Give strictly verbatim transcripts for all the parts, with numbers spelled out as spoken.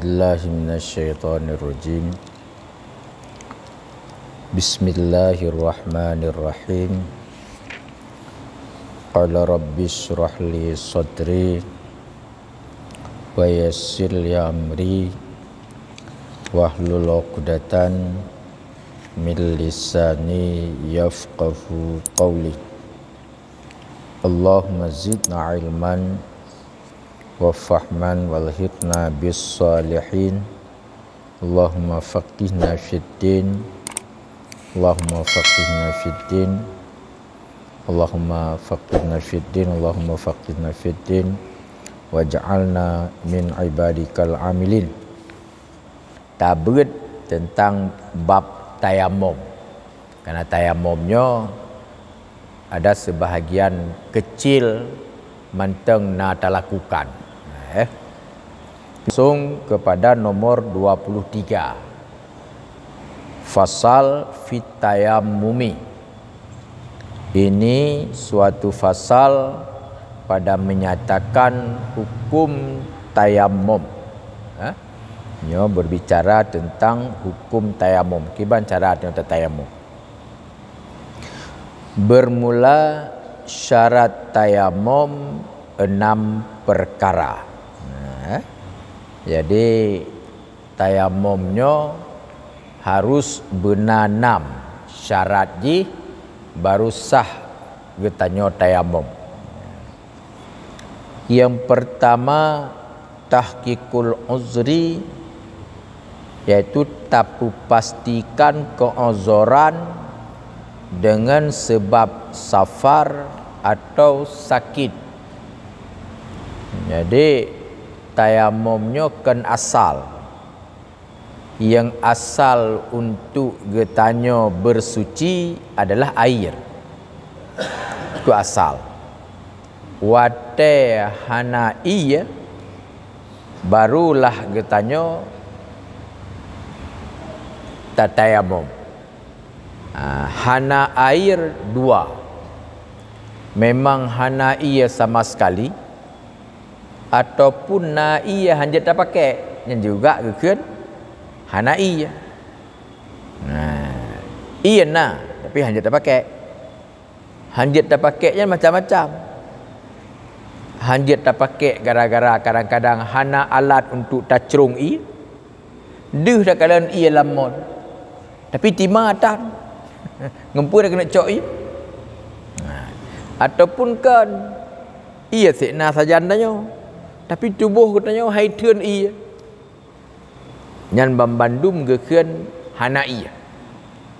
Billahi minasyaitonirrajim. Bismillahirrahmanirrahim. Qala rabbi shrah li sadri wa yassir li amri wahlul 'uqdatan min lisani yafqahu qawli. Allahumma zidna ilman wa fahman walhiqna bis salihin. Allahumma faqihna fid din. Allahumma faqihna fid din. Allahumma faqihna fid din. Allahumma faqihna fid din. Waj'alna min ibadikal amilin. Tabeuet teuntang bab tayamom. Karena tayamom nyoe ada sebahagian kecil mantong na talakukan. Eh. Langsung kepada nomor dua puluh tiga. Fasal fit tayammumi. Ini suatu fasal pada menyatakan hukum tayamom. Eh. Nyoe berbicara tentang hukum tayamom. Kiban cara nyoe tatayamom. Bermula syarat tayamom enam perkara. Nah, jadi tayamom nyoe harus beuna nam syarat jih baru sah geutanyoe tayamom. Yang pertama, tahqiqul uzri, yaitu tapeupastikan keuuzoran dengan sebab safar atau sakit. Jadi, tayamom nyoe kon asal. Nyang asal untuk geutanyoe bersuci adalah air. Itu asal. Watée hana ié, barulah geutanyoe tatayamom. Ah, hana air dua. Memang hana ié sama sekali, ataupun na ié hanjeuet tapakék, nyan juga geukheun hana ié. Nah, ié na, tapi hanjeuet tapakék. Hanjeuet tapakék nyan macam-macam. Hanjeuet tapakék gara-gara kadang-kadang hana alat untuk tacrông ié. Deuh takalon ié lam mon. Tapi tima tan. Ngon peue keuneuk cok ié? Nah, ataupun kon ié sép na sajan tanyoe. Tapi tuboh geutanyoe hai theun ié. Nyan banmandum geukheun hana ié.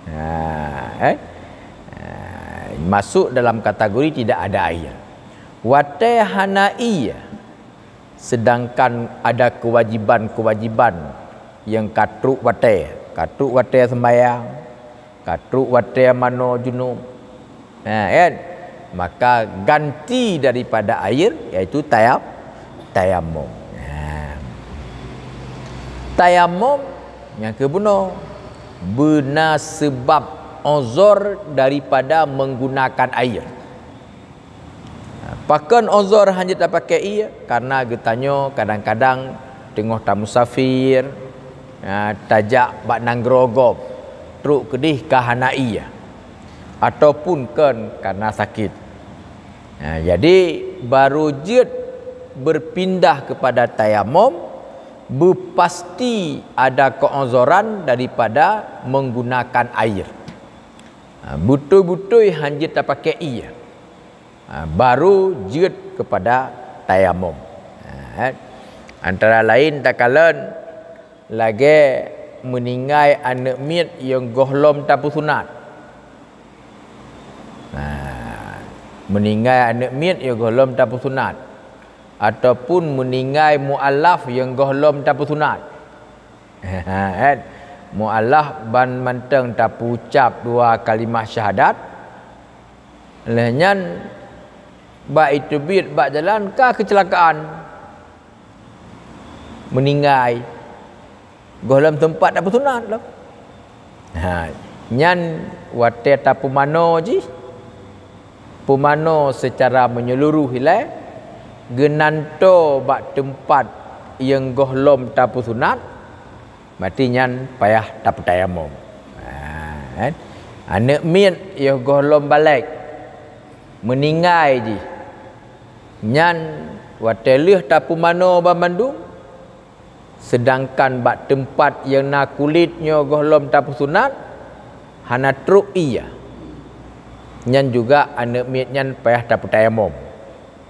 Ha, eh? Ha, masuk dalam kategori tidak ada air. Watée hana ié, sedangkan ada kewajiban-kewajiban nyang ka trok watée, ka trok watée sembahyang, ka trok watée manoe junub. Ha, kan? Maka ganti daripada air, yaitu tayam-, tayamom. Ha. Tayamom nyang keubunoe beuna sebab uzur daripada menggunakan air. Pakon uzur hanjeuet tapakék ié? Karena geutanyoe kadang-kadang teungoh tamusafir, ha, tajak bak nanggroe gob, trok keudeh ka hana ié, ataupun kon karena sakit. Ha, jadi, baru jeuet berpindah kepada tayamom, beupasti ada keuuzoran daripada menggunakan air. Ha, beutôi-beutôi hanjeuet tapakék ié. Ha, baru jeuet kepada tayamom. Ha, antara lain takalon lagée meuninggai aneuëk miet nyang gohlom tapeusunat. Ha, meuninggai aneuëk miet nyang gohlom tapeusunat, ataupun meuninggai mualaf nyang gohlom tapeusunat. Kan? Mualaf ban mantong tapeucab dua kalimah syahadat, lheueh nyan bak iteubiet bak jalan ka keuceulakaan, meuninggai, gohlom teumpat tapeusunat lom. Ha, nyan watée tapeumanoe jih, peumanoe seucara meunyeuluroh ilée, geunantoe bak teumpat nyang gohlom tapeusunat, berarti nyan payah tapeutayamom. Ha, kan? Aneuk miet nyang gohlom balek, meuninggai jih, nyan watée lheueh tapeumanoe banmandum, seudangkan bak teumpat nyang na kulét nyoe gohlom tapeusunat, hana trok ié, nyan juga aneuk miet nyan payah tapeutayamom.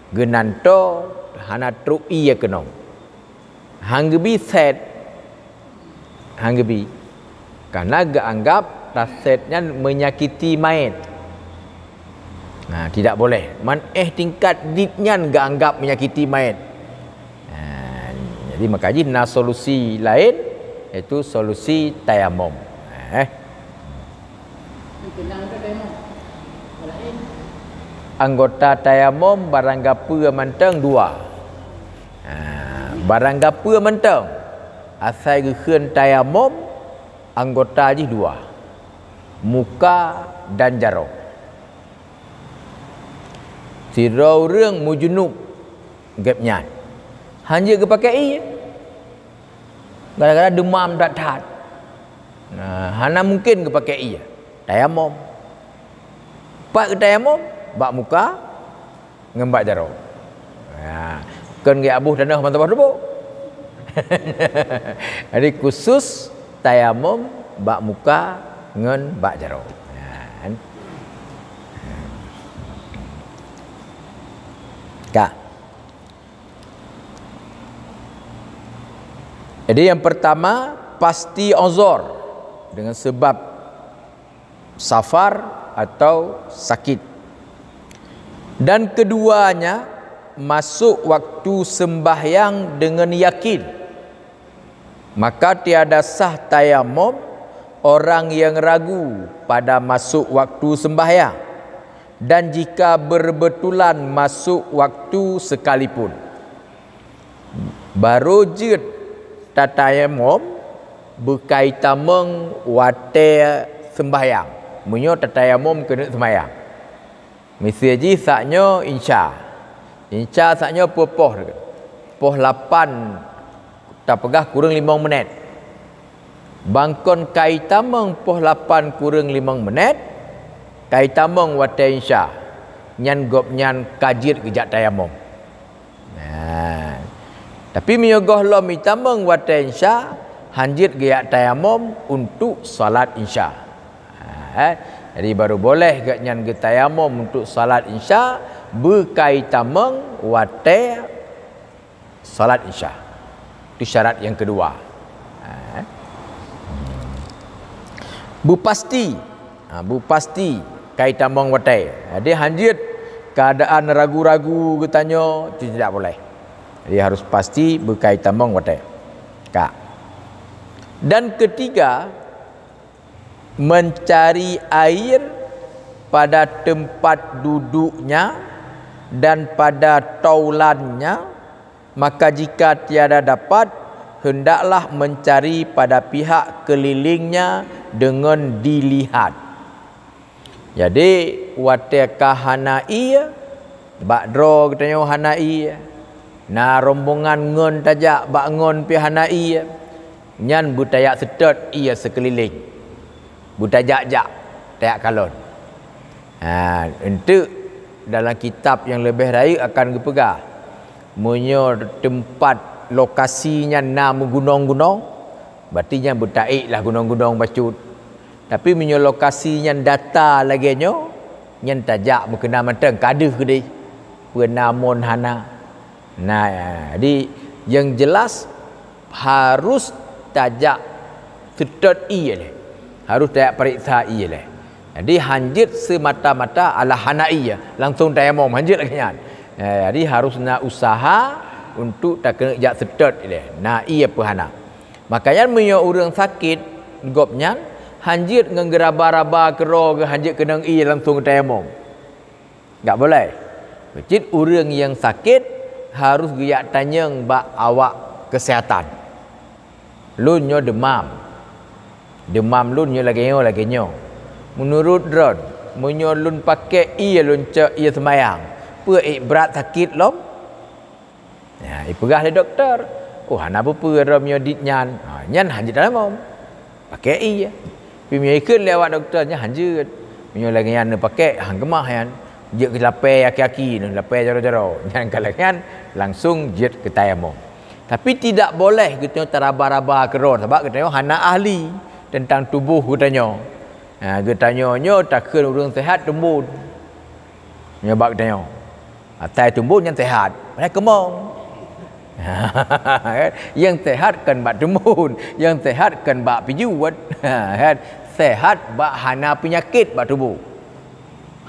Geunan toe hana trok ié keunoe. Han geubi sét, han geubi. Karena geuanggap tasét nyan menyakiti mait. Nah, tidak boleh. Man éh tingkat dit nyan geuanggap menyakiti mait. Nah, jadi maka jih na solusi laén, yaitu solusi tayamom. Eh. Anggota tayamom barang gapeue mantong dua. Ha, barang gapeue mantong asai geukheun tayamom, anggota jih dua, muka dan jaroe. Sidroe ureuëng meujunub gobnyan, hana jeuet geupakée ié, gara-gara deumam that-that. Nah, hana mungken geupakée ié, tayamom. Pat geutayamom? Bak muka ngon bak jaroe. Nah, kon geuaboh tanoh mantong boh tuboh. Jadi khusus tayamom bak muka ngon bak jaroe. Nah, kan? Ka. Jadi yang pertama, pasti uzur dengan sebab safar atau sakit. Dan keduanya masuk waktu sembahyang dengan yakin. Maka tiada sah tayamom orang yang ragu pada masuk waktu sembahyang, dan jika berbetulan masuk waktu sekalipun. Barô jeuet tatayamom beukai tamong watée seumbahyang, meunyoe tatayamom keuneuk seumbahyang. Miseue jih saat nyoe insya. Insya saat nyoe peue poh? Poh lapan, tapeugah kureueng limong meunét. Ban kon kai tamong poh lapan kureueng limong meunét, kai tamong watée insya, nyan gobnyan ka jeuet geujak tayamom. Nah, tapi meunyoe gohlom itamong watée insya, hanjeuet geujak tayamom untuk salat insya. Ha, eh. Jadi baru boleh gobnyan geutayamom untuk salat insya, beukai tamong watée salat isya. Itu syarat yang kedua. Ha. Bupasti. Ha, bupasti kai tamong watée. Jadi hanjeuet keadaan ragu-ragu geutanyoe, itu tidak boleh. Jadi harus pasti beukai tamong watée. Ka. Dan ketiga, mencari air pada tempat duduknya dan pada taulannya, maka jika tiada dapat, hendaklah mencari pada pihak kelilingnya dengan dilihat. Jadi, watée ka hana ié, bak droe geutanyoe hana ié, na rombongan ngon tajak bak ngon pih hana ié, nyan beutajak seutôt ié seukeulileng. Beutajak-jak, tajak kalon. Ha, enteuk dalam kitab nyang leubeh rayeuk akan geupeugah, meunyoe teumpat lokasi nyan na meugunong-gunong, berarti nyan beutaék lah gunong-gunong bacut. Tapi meunyoe lokasi nyan data lagée nyoe, nyan tajak meukeuna mantong ka deuh keudeh. Peue na mon hana. Nah, jadi yang jelas harus tajak seutôt ié lé. Harus tajak peuriksa ié lé. Jadi hanjeuet semata-mata alah hana ié, langsung tayamom, hanjeuet lagée nyan. Eh, jadi harus na usaha untuk takeuneuk jak seutôt ilée, na ié peu hana. Makanya meunyoe ureuëng sakét gobnyan hanjeuet ngon geuraba-raba keudroe geuh hanjeuet keunong ié langsung tayamom. Enggak boleh. Cit ureuëng nyang sakét harus geujak tanyong bak awak keuseuhatan. Lôn nyoe deumam. Deumam lôn nyoe lagée nyoe, lagée nyoe. Meunurot droen, meunyoe lôn paké ié lôn cok ié seumayang, peue ék brat sakét lom? Nah, ipeugah lé dokto, Oh, hana peue-peue droe meunyoe dit nyan. Ha, nyan hanjeuet tayamom. Pakai ie. Tapi meunyoe ikheun lé awak dokto, nyan hanjeuet. Meunyoe lagée nyan neupakai, han keumah nyan. Jeuet keu lapée aki-aki, lapée jaroe-jaroe. Nyan ka lagée nyan, langsung jeuet keu tayamom. Tapi tidak boleh geutanyoe taraba-raba keudroe, sabab geutanyoe hana ahli teuntang tuboh geutanyoe. Ha, geutanyoe nyoe takheun ureuëng seuhat tumbon. Nyoe bak geutanyoe. Asai tumbon nyan seuhat, padahai keumong. Nyang seuhat kon bak tumbon, nyang seuhat kon bak pijuet. Kan? Seuhat bak hana peunyakét bak tuboh.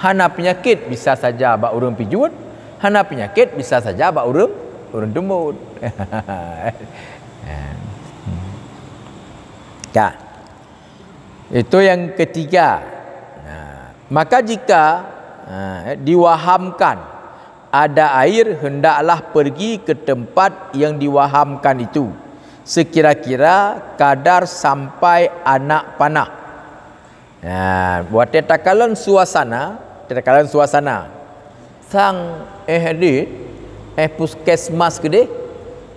Hana peunyakét bisa saja bak ureuëng pijuet, hana peunyakét bisa saja bak ureuëng, ureuëng tumbon. Ka. Itu yang ketiga. Nah, maka jika, nah, diwahamkan ada air, hendaklah pergi ke tempat yang diwahamkan itu, sekira-kira kadar sampai anak panah. Nah, watée takalon suasana, takalon suasana. Sang, eh, di, eh, puskesmas keudeh,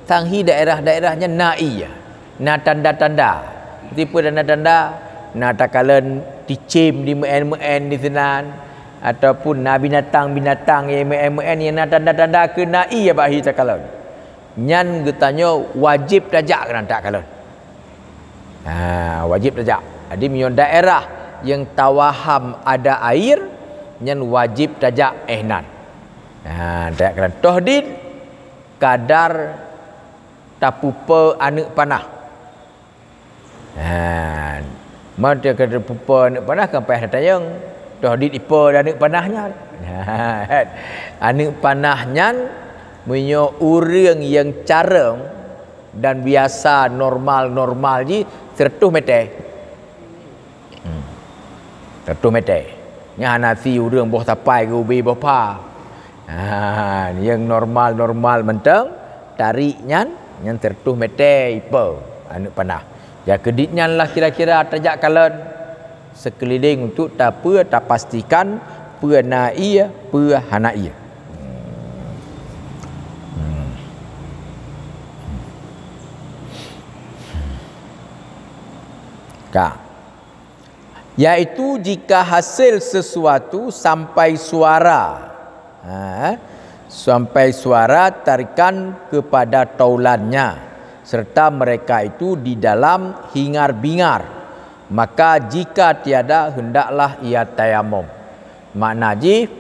sang hi daerah-daerah nyan na ie, na tanda-tanda. Tipe tanda-tanda, na takalon cicém di meu'en-meu'en di sinan, ataupun na binatang-binatang nyang meu'en-meu'en nyang na tanda-tanda keu na ie bak hi takalon. Nyan geutanyoe wajéb tajak keunan takalon. Ha, wajéb tajak. Jadi meunyoe daerah nyang tawaham ada air, nyan wajéb tajak eh nan. Ha, tajak keunan toh dit kadar tapupe aneuëk panah. Ha, man teu kadar pupe aneuëk panah kan payah tatanyong, toh dit ipe aneuëk panah nyan. Ha, aneuëk panah nyan meunyoe ureuëng nyang carông dan biasa normal-normal jih seratus meter. Hmm. Seratus meter. Nyan hana si ureuëng boh sapai geubi boh pha. Ha, nyang normal-normal mantong, tarik nyan, nyan seratus meter ipe aneuëk panah. Nyang keudit nyan lah kira-kira tajak kalon. Seukeuliléng untuk tapeue tapastikan peue na ie, peue hana ie. Ka. Yaitu jika hasil sesuatu sampai suara, ha, sampai suara tarikan kepada taulannya, serta mereka itu di dalam hingar-bingar, maka jika tiada, hendaklah ia tayamum. Makna jih,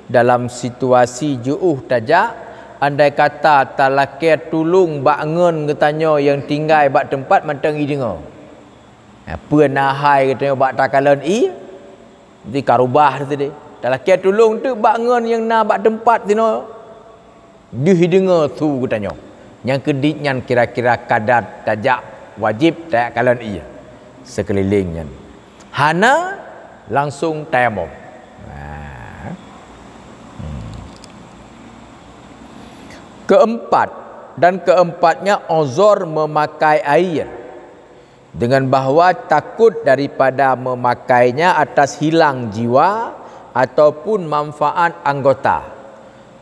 dalam situasi jeuôh tajak, andai kata talakée tulông bak ngon geutanyoe nyang tinggai bak teumpat mantong jideungoe. Ha, peue na hai geutanyoe bak takalon ie, di karubah teuh deh. Talakée tulông teuk bak ngon nyang na bak teumpat sinoe. Deuh jideungoe su geutanyoe. Nyang keudit nyan kira-kira kadar tajak wajéb takalon ie seukeuliléng nyan. Hana, langsung tayamum. Nah. Hmm. Keempat, dan keempatnya uzur memakai air. Dengan bahwa takut daripada memakainya atas hilang jiwa ataupun manfaat anggota.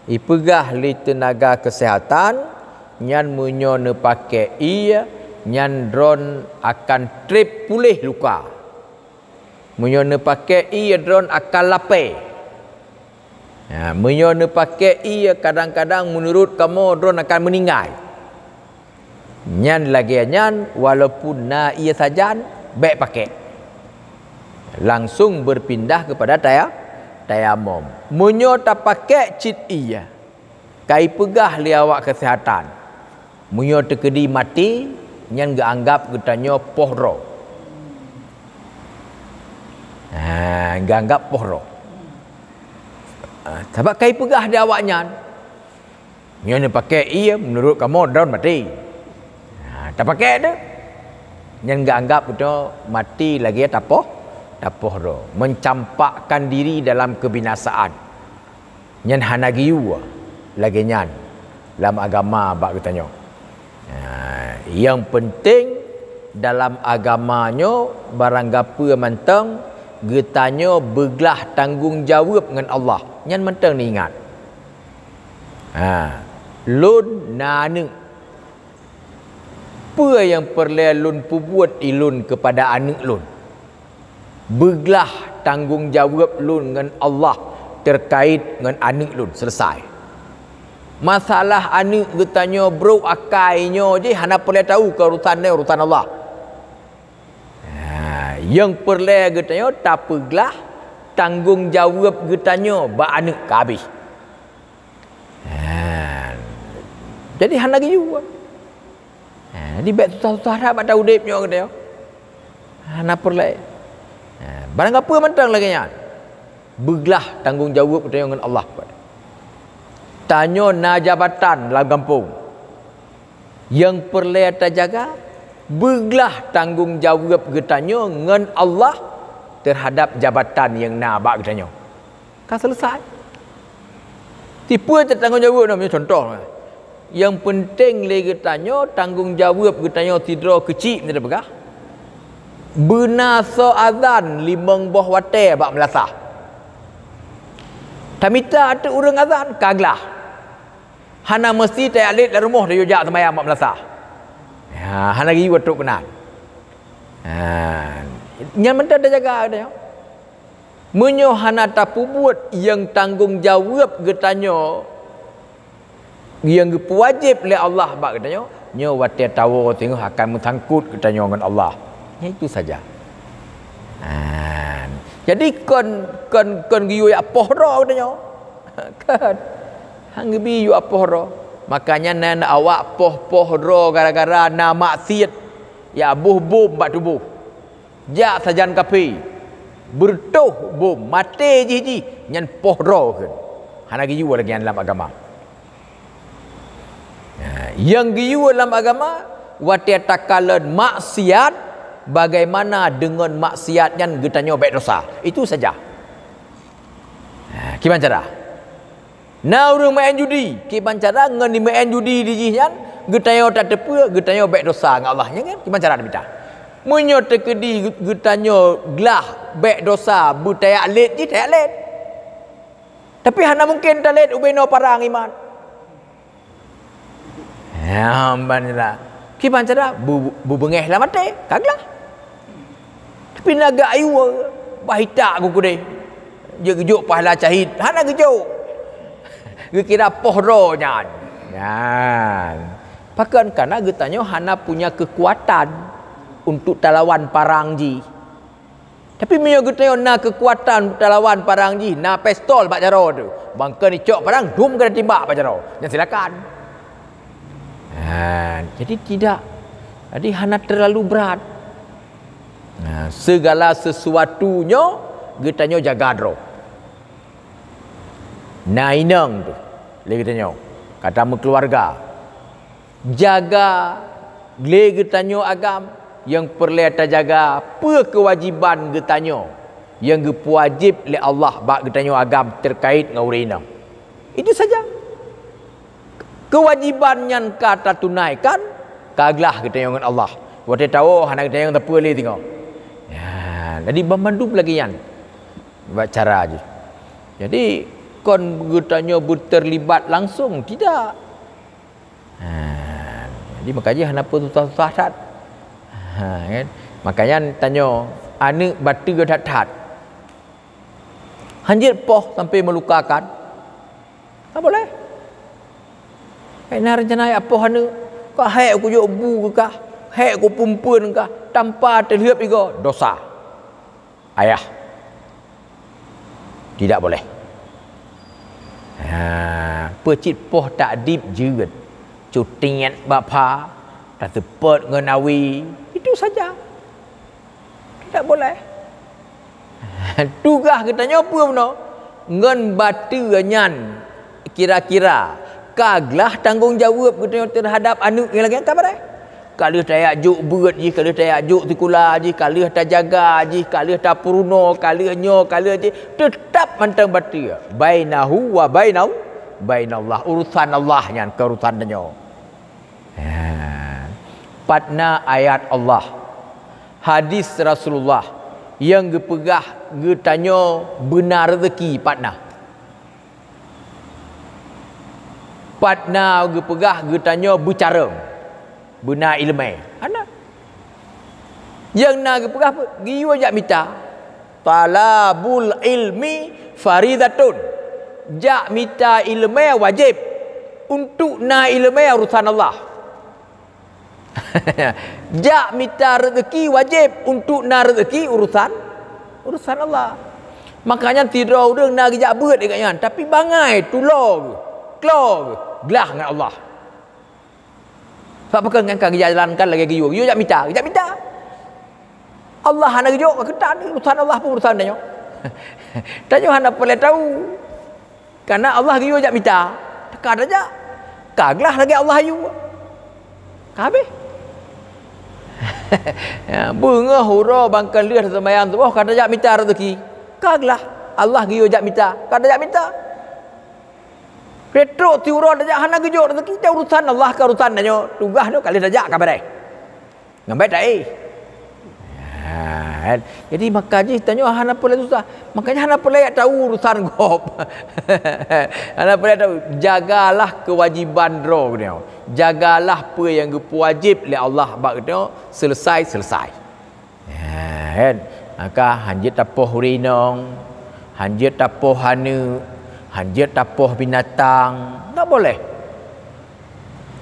Ipeugah lé teunaga keuseuhatan, nyan meunyoe neupaké ie, nyan droen akan treb puléh luka. Meunyoe neupaké ie, droen akan lapée. Ha, meunyoe neupaké ie, kadang-kadang meunurot kamoe droen akan meuninggai. Nyan lagée nyan, walaupun na ie sajan, bék paké. Langsung berpindah kepada taya-, tayamum. Meunyoe tapaké cit ie, ka ipeugah lé awak keuseuhatan, meunyoe teukeudi maté, nyan geuanggab geutanyoe poh droe. Ha, geuanggab poh droe. Ha, sabab ka ipeugah di awaknyan, nyoe neupaké ie meunurot kamoe droen maté. Ha, tapaké teuh. Nyan geuanggab geutanyoe maté lagée tapoh, tapoh droe, mencampakkan diri dalam kebinasaan. Nyan hana geuyue lagée nyan lam agama bak geutanyoe. Ha, nyang penting dalam agama nyoe barang gapeue mantong geutanyoe beuglah tanggong jaweueb ngon Allah. Nyan mantong neuingat. Ha, lôn na aneuëk. Peue nyang peureulée lôn peubuet ilôn keupada aneuëk lôn? Beuglah tanggong jaweueb lôn ngon Allah teukaét ngon aneuëk lôn. Seuleusai. Masalah aneuëk geutanyoe brok akai nyoe jih hana peureulée tahu keu urusan nyoe urusan Allah. Ha, nyang peureulée geutanyoe tapeuglah tanggong jaweueb geutanyoe bak aneuëk ka habéh. Ha, jadi hana geuyue. Ha, jadi bék susah-susah that bak udeb nyoe geutanyoe. Hana peureulée. Ha, barang kapeue mantong lagée nyan. Beuglah tanggong jaweueb geutanyoe ngon Allah. Tanyoe na jabatan lam gampông. Nyang peureulée tajaga, beuglah tanggong jaweueb geutanyoe ngon Allah teuhadab jabatan nyang na bak geutanyoe. Ka seuleusai. Tipeue tanggong jaweueb nyoe, contoh. Nyang peunteng lé geutanyoe tanggong jaweueb geutanyoe sidroe keuchik meunan tapeugah. Beuna soe azan limong boh watée bak meulasah. Tamita ateueh ureuëng azan ka glah. Hana meusti tajak lét lam rumoh tajak seumayang bak meulasah. Ya, hana geuyue trok keunan. Ha, nyan mantong tajaga geutanyoe. Meunyoe hana tapeubuet nyang tanggong jaweueb geutanyoe, nyang geupeuwajéb lé Allah bak geutanyoe, nyoe watée tawoe teungoh akan meusangkot geutanyoe ngon Allah. Nyan itu saja. Ha, jadi kon, kon, kon geuyue jak poh droe geutanyoe. Kan? Han geubi yue poh droe. Makanya nan awak poh-poh droe gara-gara na maksiet, ya boh bom bak tuboh. Jak sajan kafé, beureutoh bom, maté jih-jih, nyan poh droe kheun. Hana geuyue lagée nyan lam agama. Nah, nyang geuyue lam agama, watée takalon maksiat, bagaimana deungon maksiat nyan geutanyoe bék dosa. Itu saja. Ha, kiban cara? Na ureuëng meu'en judi, kiban cara ngon jimeu'en judi di jih nyan, geutanyoe tateupeue, geutanyoe bék dosa ngon Allah. Nyan kan? Kiban cara tapeugah. Meunyoe teukeudi geutanyoe glah bék dosa, beutajak lét jih, tajak lét. Tapi hana mungken talét ubé noe parang iman. Ya, ban lah. Kiban cara bu-, bu-, beungéh lam até, ka glah. Tapi na geuayue, bah itak ku keudeh. Jeuet geujok pahala syahid, hana geujok. Geukira poh droe nyan. Nyan. Pakon kana geutanyoe hana punya keukuatan untuk talawan parang jih. Tapi meunyoe geutanyoe na keukuatan talawan parang jih, na pistol bak jaroe teuh, bang keu icok parang, dum keu timbak bak jaroe. Nyan silakan. Ha, jadi tidak. Jadi hana terlalu berat. Nah, segala sesuatu nyoe geutanyoe jaga droe. Na inong teuh lé geutanyoe, ka tameukeuluwarga. Jaga lé geutanyoe agam, nyang peureulée tajaga peue keuwajéban geutanyoe nyang geupeuwajéb lé Allah bak geutanyoe agam teukaét ngon ureuëng inong. Itu saja. Keuwajéban nyan ka tatunaikan, ka glah geutanyoe ngon Allah. Watée tawoe hana geutanyoe tapeue lé teungoh. Ya, jadi banmandum lagée nyan bak cara jih. Jadi kon geutanyoe beuteulibat langsong, tidak. Ha, jadi makajih hana peue susah-susah that. Ha, kan? Makanya tanyoe aneuëk bateue that-that. Hanjeuet poh sampai meulukakan. Ka boleh. Hai na rencana jak poh aneuëk, ka hék kujok bu keu kah, hék kupumpeuen kah, tanpa teulieb igoe, dosa. Ayah. Tidak boleh. Ha, peucit poh takdib jeuet. Cutiet bak pha, taseupôt ngon awi, itu saja. Tidak boleh. Tugaih geutanyoe peue bunoe? Ngon bateue nyan kira-kira ka glah tanggong jaweueb geutanyoe teuhadab aneuëk nyang lagée nyan ka bareh. Ka lheueh tajak jok beuet jih, ka lheueh tajak jok sikula jih, ka lheueh tajaga jih, ka lheueh tapeurunoe, ka lheueh nyoe, ka lheueh jih, teutab mantong bateue. Bainahu wa bainal, bainallah. Urusan Allah nyan, keu urusan tanyoe. Ha. Pat na ayat Allah, hadis Rasulullah nyang geupeugah geutanyoe beuna reuzeuki pat na. Pat na geupeugah geutanyoe beucarông. Beuna iéleumé. Hana. Nyang na geupeugah, geuyue jak mita. Talabul ilmi faridatun. Jak mita iéleumé wajéb. Untuk na iéleumé urusan Allah. Jak mita rezeki wajéb, untuk na rezeki urusan, urusan Allah. Makanya sidroe ureuëng na geujak beuet dekat nyan, tapi bangai tulo geuh, klo geuh, glah ngon Allah. Sebab pakon ngon ka geujak jalankan lagée geuyue, geuyue jak mita, geujak mita. Allah hana geujok, keutan urusan Allah pun urusan tanyoe. Tanyoe hana peureulée tahu. Karena Allah geuyue jak mita, ka tajak. Ka glah lagée Allah yue. Ka habéh. Ya, beungoh uroe bangkon lheueh seumayang suboh ka tajak mita rezeki. Ka glah. Allah geuyue jak mita, ka tajak mita. Trok siuroe tajak hana geujok rezeki, urusan Allah ka urusan tanyoe. Tugaih nyoe ka lheueh tajak ka beureh. Ngon bèk taéh. Ha, kan? Jadi maka jih tanyoe hana peureulée susah. Makanya hana peureulée jak tahu urusan gob. Hana peureulée tahu. Jagalah kewajiban droe geutanyoe. Jagalah peue nyang geupeuwajéb lé Allah bak geutanyoe, selesai-selesai. Ha, kan? Maka hanjeuet tapoh ureuëng inong, hanjeuet tapoh aneuk, hanjeuet tapoh binatang, tak boleh.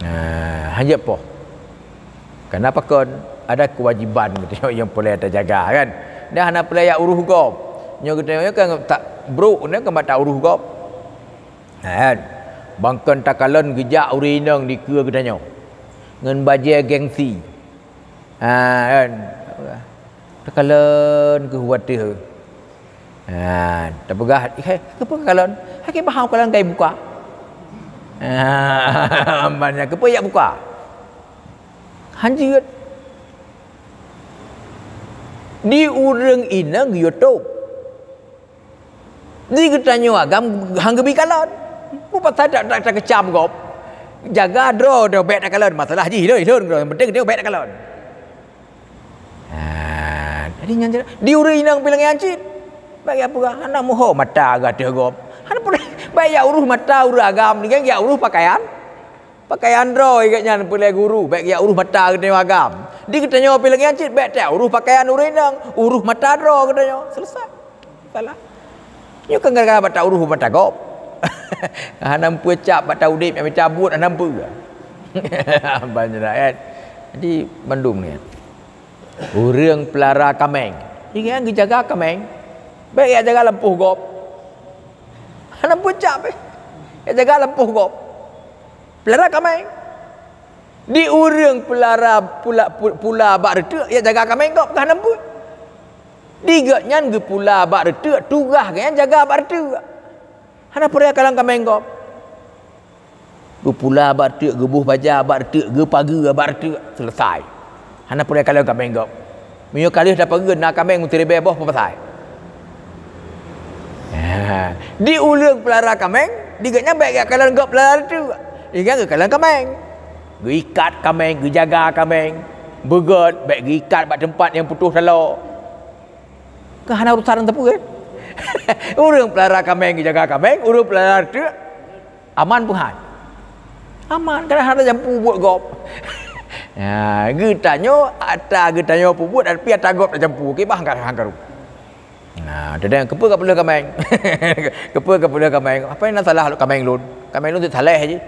Ha, hanjeuet poh. Kenapa kon? Ada kewajiban geutanyoe nyang peureulée tajaga, kan? Dan hana peureulée jak uruh gob. Nyoe geutanyoe kan tak brok, kan bak tak uruh gob. Ha, kan? Bangkon takalon geujak ureuëng inong dikeue geutanyoe. Ngon bajée gengsi. Ha, kan? Takalon keu watée. Ha, tapeugah, "Hai, keupeue kalon? Hai, keu bahang kalon kai buka." Ha, banyak keupeue jak buka? Hanjeuet. Di ureuëng inong geuyue tôb. Di geutanyoe agam han geubi kalon. Peue pasai tak, tak, tak keucam gob. Jaga droe, droe bèk takalon. Masalah jih lôn, lôn, lôn. Yang penting dia bèk takalon. Ha, jadi nyan je. Di ureuëng inong pih lagée nyan cit. Bèk jak peugah, hana muho mata geuh ateueh gob. Hana peureulée, bèk jak uruh mata ureuëng agam, ni kan jak uruh pakaian. Pakaian droe geuh nyan peureulée guru, bèk jak uruh mata geutanyoe agam. Di geutanyoe pih lagée nyan cit, bèk tak uruh pakaian ureuëng inong, uruh mata droe geutanyoe. Selesai. Salah. Nyoe kan gara-gara bak tak uruh mata gob. Hana peue cap bak tak udeb, nyang mita buet hana peue. Banyak kan. Jadi, mandum ni. Ureuëng peulara kaméng. Ingat geujaga kaméng. Bèk jak jaga lampôh gob. Hana peue cap, eh. Jak jaga lampôh gob. Peulara kaméng. Di ureuëng peulara pula, pu-, pula bak reuteuek, jak jaga kaméng gob, ka hana peue. Di geuh nyan geupula bak reuteuek, tugaih geuh nyan jaga bak reuteuek. Hana peureulée kalon kaméng gob. Geupula bak reuteuek, geuboh baja bak reuteuek, geupageue bak reuteuek, selesai. Hana peureulée kalon kaméng gob. Meunyoe ka lheueh tapageue na kaméng meusiribée boh peue pasai. Ha, di ureuëng peulara kaméng, di geuh nyan bèk jak kalon gob peulara reuteuek. Ingat geukalon kaméng. Geuikat kaméng, geujaga kaméng. Beugöt, bèk geuikat bak teumpat nyang putôh taloe. Kan hana urusan ngon sapeue, kan? Ureuëng peulara kaméng geujaga kaméng, ureuëng peulara reuteuek, aman peuhan. Aman, kadang hana jampu buet gob. Ya, geutanyoe, ata geutanyoe peubuet, tapi ata gob tajampu. Kiban ka han karu. Nah, teudeng, keupeue ka peuleueh kaméng? Keupeue ka peuleueh kaméng? Apa nyang salah kaméng lôn? Kaméng lôn saleh jih.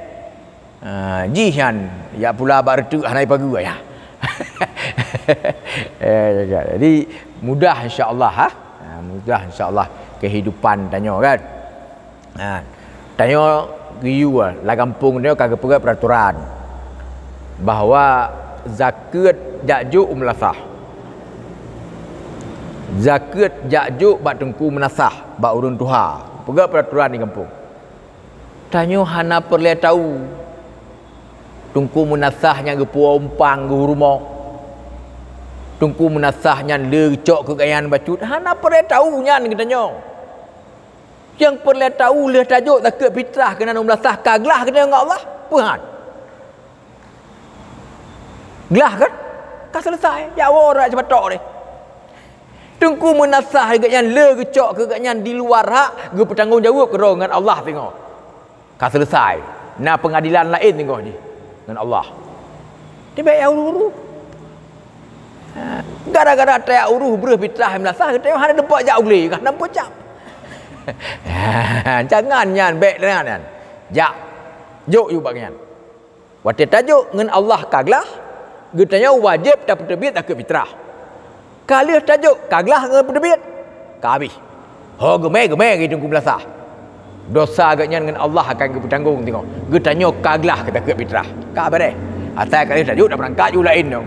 Ha, jih nyan, jak pula bak reuteuek hana jipageue, ya. Eh, ya, ya. Jadi, mudah insya Allah, ha? Ha, mudah insya Allah kehidupan tanyoe, kan? Ha, tanyoe geuyue, lam gampông tanyoe ka geupeugöt peuraturan bahwa zakeuet jak jok u meulasah. Zakeuet jak jok bak teungku meunasah, bak ureuëng tuha. Peugöt peuraturan di gampông. Tanyoe hana peureulée tahu. Teungku meunasah nyan geupuwoe umpang geuh u rumoh. Teungku meunasah nyan le geucok keu geuhnyan bacut. Hana peureulée tahu nyan geutanyoe. Nyang peureulée tahu lheueh tajok zakeuet fitrah keunan u meulasah ka glah geutanyoe ngon Allah. Peuhan. Glah kan? Ka selesai. Jak woe rot sipatok deh. Teungku meunasah geuhnyan le geucok keu geuhnyan di luwa hak, geupeutanggong jaweueb keudroe ngon Allah singoh. Ka selesai. Na peungadilan laén singoh jih ngon Allah. Bék ya uruh-uruh. Ha, gara-gara tajak uruh breuh pitrah meulasah, geutanyoe hana teupeu jak u glé, ka hana teupeu cap. Jangankan bék nyan, jak, jok yue bak nyan. Watée tajok ngon Allah ka glah, geutanyoe wajéb tapeuteubiet takeuek pitrah. Ka lheueh tajok ka glah ngon peuteubiet, ka habéh. Ho geumé-geumé lagée teungku meulasah. Desya geuhnyan ngon Allah akan geupeutanggong teungoh. Geutanyoe ka glah keu takeuek pitrah. Ka beureh. Asai ka lheueh tajok tabeurangkat ju laén nyoe.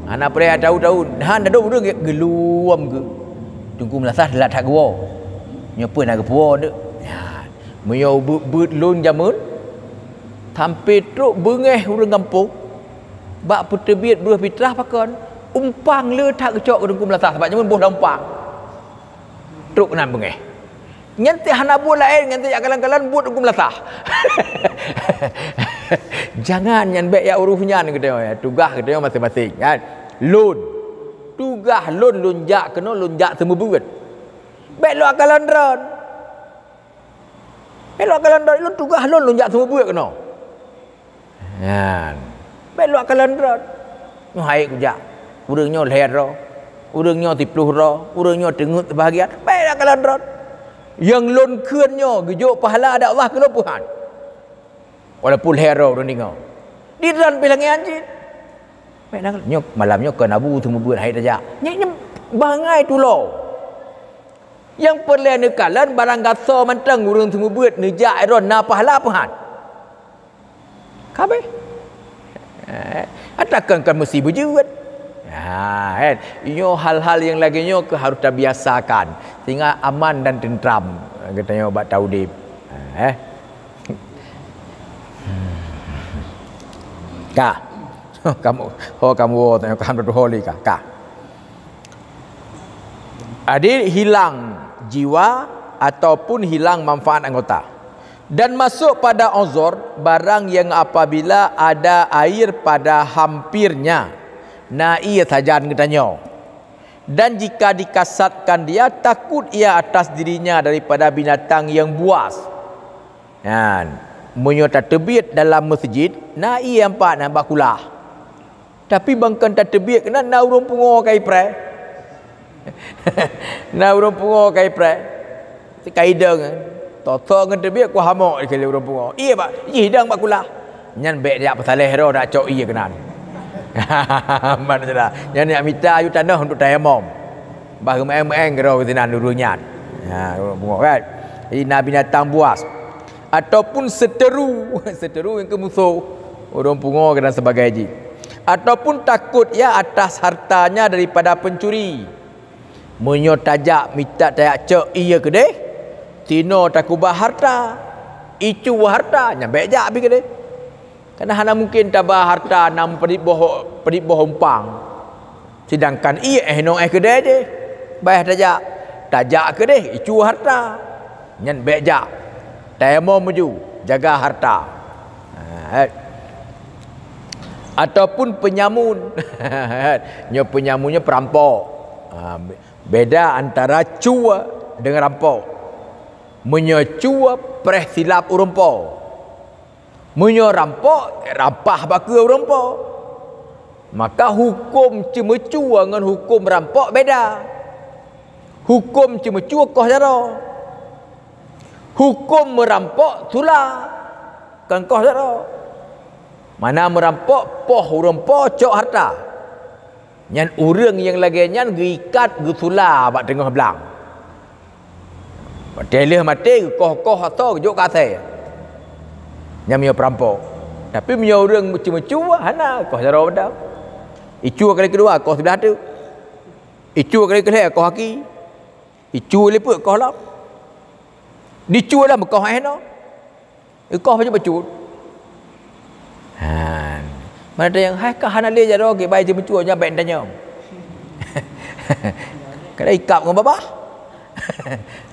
Hana preh tahu-tahu, hana dong ureuëng geuluwam geuh. Teungku meulasah teulat that geuwoe. Nyoe peue na geupuwoe deuek. Nyan. Meunyoe beuet-beuet lôn jameun, sampoe trok beungéh ureuëng gampông, bak peuteubiet breuh pitrah pakon, umpang le that geucok keu teungku meulasah, sabab jameun boh lam umpang. Trok keunan beungéh. Nyan teuh hana buet laén, nyan teuh jak kalon-kalon buet teungku meulasah. Jangan nyan bék ya uruh nyan geutanyoe, ya. Tugaih geutanyoe maséng-maséng, kan? Lôn. Tugaih lôn, lôn jak keunoe, lôn jak seumeubeuet. Bék lôn kalon droen. Bék lôn kalon droen, lôn tugaih lôn, lôn jak seumeubeuet keunoe. Nyan. Bék lôn kalon droen. Nyoe hai kujak. Ureuëng nyoe lhée droe. Ureuëng nyoe siploh droe. Ureuëng nyoe teungeut seubahagian. Bék lôn kalon droen. Nyang lôn kheun nyoe geujok pahala di Allah keu lôn peuhan. Walaupun lhée droe ureuëng deungoe. Di droen pih lagée nyan cit. Bék na, nyoe malam nyoe kon Abu seumeubeuet hai tajak. Nyan, nyan bangai tulo. Nyang peureulée neukalon barang gasoe mantong ureuëng seumeubeuet neujak droen na pahala peuhan. Ka abéh. Eh, atakan kan meusti beujeuet. Ha, kan? Nyoe hal-hal nyang lagée nyoe keuh harôh tabiasakan sehingga aman dan teuntram geutanyoe bak taudeb. Ha, eh. Ka. Kamoe, ho kamoe woe tanyoe ka hana tuho lé ka. Ka. Jadi hilang jiwa ataupun hilang manfaat anggota. Dan masuk pada uzur barang yang apabila ada air pada hampirnya, na ié sajan geutanyoe. Dan jika dikasatkan dia, takut ia atas dirinya daripada binatang yang buas. Nyan, meunyoe tateubiet dalam meuseujid, na ié ampat nyan bak kulah. Tapi ban kon tateubiet keunan na ureuëng pungo ka ipreh. Na ureuëng pungo ka ipreh. Ka idong, totok ngon teubiet kuhamok dikeue lé ureuëng pungo. Ié bak, jih idong bak kulah. Nyan bék jak peusaléh droe dak cok ié keunan. Ban syedara. Nyan jak mita aju tanoh untuk tayamom. Bah meuéng-meuéng keudroe sinan ureuëng nyan. Ha, ureuëng pungo kan. Jadi na binatang buas. Ataupun seteru, seteru nyang keu musoh, ureuëng pungo dan sebagai jih. Ataupun takut ia atas hartanya daripada pencuri. Meunyoe tajak mita tajak cok ié keudeh, sinoe takeubah harta, icu harta, nyan bék jak pih keudeh. Karena hana mungkin taba harta nam padit boh, padit boh umpang. Sedangkan ié eh nong eh keudeh jih. Bah tajak, tajak keudeh icu harta. Nyan bék jak. Tayamom meuju, jaga harta. Ha, eh. Ataupun penyamun. Nyoe penyamun nyoe perampok. Ha, be-, beda antara cue dengan rampok. Meunyoe cue preh silap ureuëng po. Meunyoe rampok, rampah bak keue ureuëng po. Maka huköm ceumeucue ngon huköm rampok beda. Huköm ceumeucue koh jaroe. Huköm meurampok sula, kon koh jaroe. Mana meurampok poh ureuëng po cok harta. Nyan ureuëng nyang lagée nyan geuikat geusula bak teungoh blang. Watée lheueh maté geukoh-koh asoe geujok keu asée. Nyan meunyoe peurampok. Tapi meunyoe ureuëng meucue-meucue hana koh jaroe mantong. Icu kali keudua koh siblah teuk. Icu kali keulhée koh aki. Icu lipeuet koh lom. Dicu lom koh eh noh. Ikoh bacut-bacut. Ha. Mana ada yang hai kah hana lé jaroe kibai jeuet meucue nyan bék tanyong. Kada ikab ngon babah.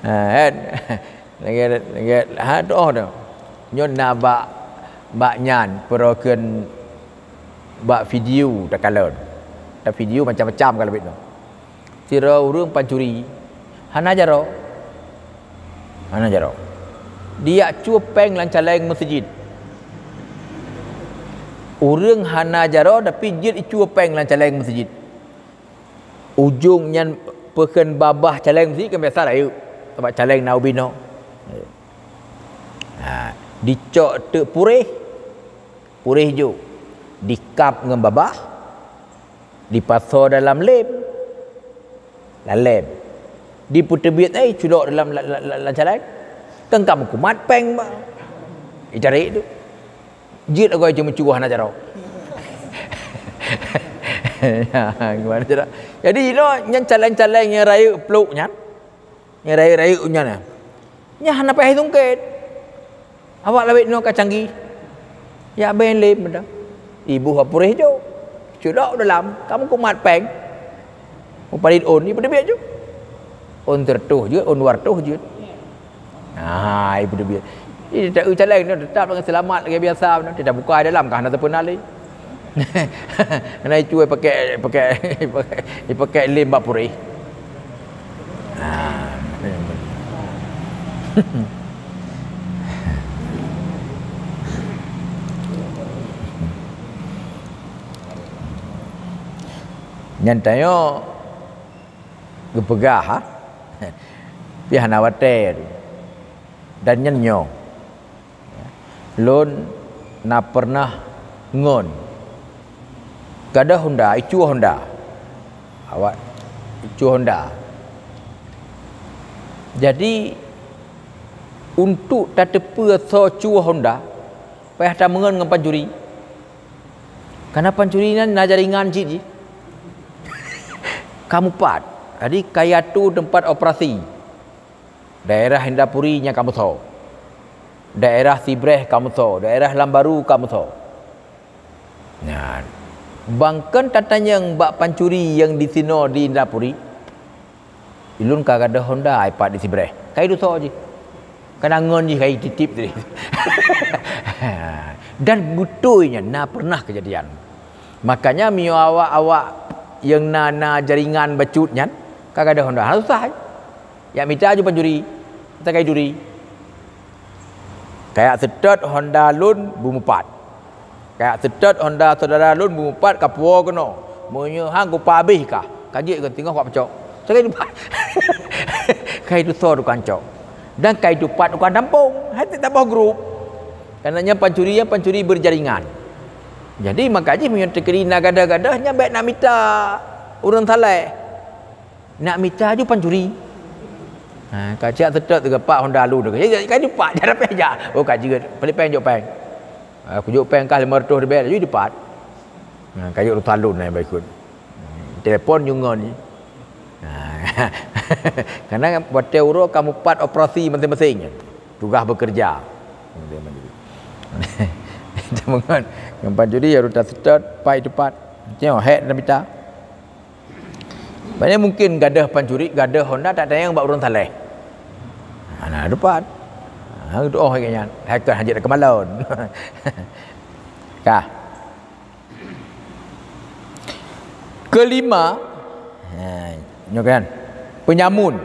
Ha, kan? Lagi, lagi, ha, doh dah. Nyoe na bak, bak nyan, peurokon bak video takalon. Ta video macam-macam ka leubeh nyoe. Sidroe ureuëng pancuri, hana jaroe. Hana jaroe. Dijak cue péng lam caleng meuseujid. Ureuëng hana jaroe tapi jeuet icue péng lam caleng meuseujid. Ujong nyan peukheun babah caleng meuseujid kan biasa rayeuk. Sabab caleng na ubinoe. Ha, dicok teuk puréh, puréh jok. Dikab ngon babah, dipasoe dalam lem. Lalem. Dipeuteubiet ai culok dalam la-, la-, la-, lam caleng. Kan ka meukumat péng ba. Itarek tu. Jeuet agoi ceumeucuah na jaroe. Ya, gimana cara? Jadi inoe nyan caleng-caleng nyang rayeuk pluk nyan. Nyang rayeuk-rayeuk nyan. Nyan hana payah sungkét. Awak lawét nyoe ka canggih. Yak ben lé meudah. Ibu hapureh jo. Cudok dalam, kamu kumat péng. Muparit on, ibu debiet ju. On tertuh je, on dua ratus je. Ah, ibu debiet. Jadi tak caleng tu tetap dengan selamat lagi biasa tu. Tidak buka dalam kah nak terpenali. Kena itu pakai pakai pakai pakai lem bak purih. Ha. Nyan tanyoe geupeugah, ha? Pih hana watée tu. Dan nyan nyoe. Lôn na pernah ngon gadôh honda, icue honda. Awak icue honda. Jadi untuk tateupeue soe cue honda, payah tameungon ngon pancuri. Karena pancuri nyan na jaringan cit jih. Kamu pat. Jadi kayatu tempat operasi. Daerah Indapuri nyang kamoe soe. Daerah Sibreh kamoe soe, daerah Lambaru kamoe soe. Nyan. Bangkon tatanyong bak pancuri nyang disinoe di Indapuri. Ilôn ka gadôh honda ipat di Sibreh. Kai dusoe jih. Kana ngon jih kai titip tadi. Dan beutôi nyan na pernah kejadian. Makanya mio awak-awak nyang na na jaringan bacut nyan ka gadôh honda. Hana susah. Yak mita ju pancuri, takai duri. Kayak seutôt honda lôn beumupat. Kayak seutôt honda saudara lôn beumupat ka puwoe keunoe. Meunyoe hang kupa abéh kah, ka jeuet keu teungoh kupak peucok. Takai dupat. Kai dusoe tukang cok. Dan kai dupat tukang tampong. Hai tak boh grup. Karena nyan pancuri, nyan pancuri berjaringan. Jadi maka jih meunyoe teukeudi na gadôh-gadôh nyan bék nak mita ureuëng saleh. Nak mita ju pancuri. Ha, ka cak seutôt teuga pak honda lu teuga. Jadi ka dipak, cara péng jak. Oh ka jeuet, peuli péng jok péng. Ha, kujok péng kah lima ratus ribèe laju dipat. Ha, ka jok rutalun na baikut. Telepon ju ngon. Ha. Karena watée uroe kamu pat operasi masing-masing. Tugas bekerja. Telepon ngon. Ngon pancuri ya ruta seutôt, pai tepat. Tengok hek na mita. Banyak mungkin gadôh pancuri, gadôh honda tak tayang bak ureuëng saleh. Hana dupat. Ha, tu oh lagée nyan. Hai keu hajat keumalon. Kah. Kelima, ha, nyoe kan. Penyamun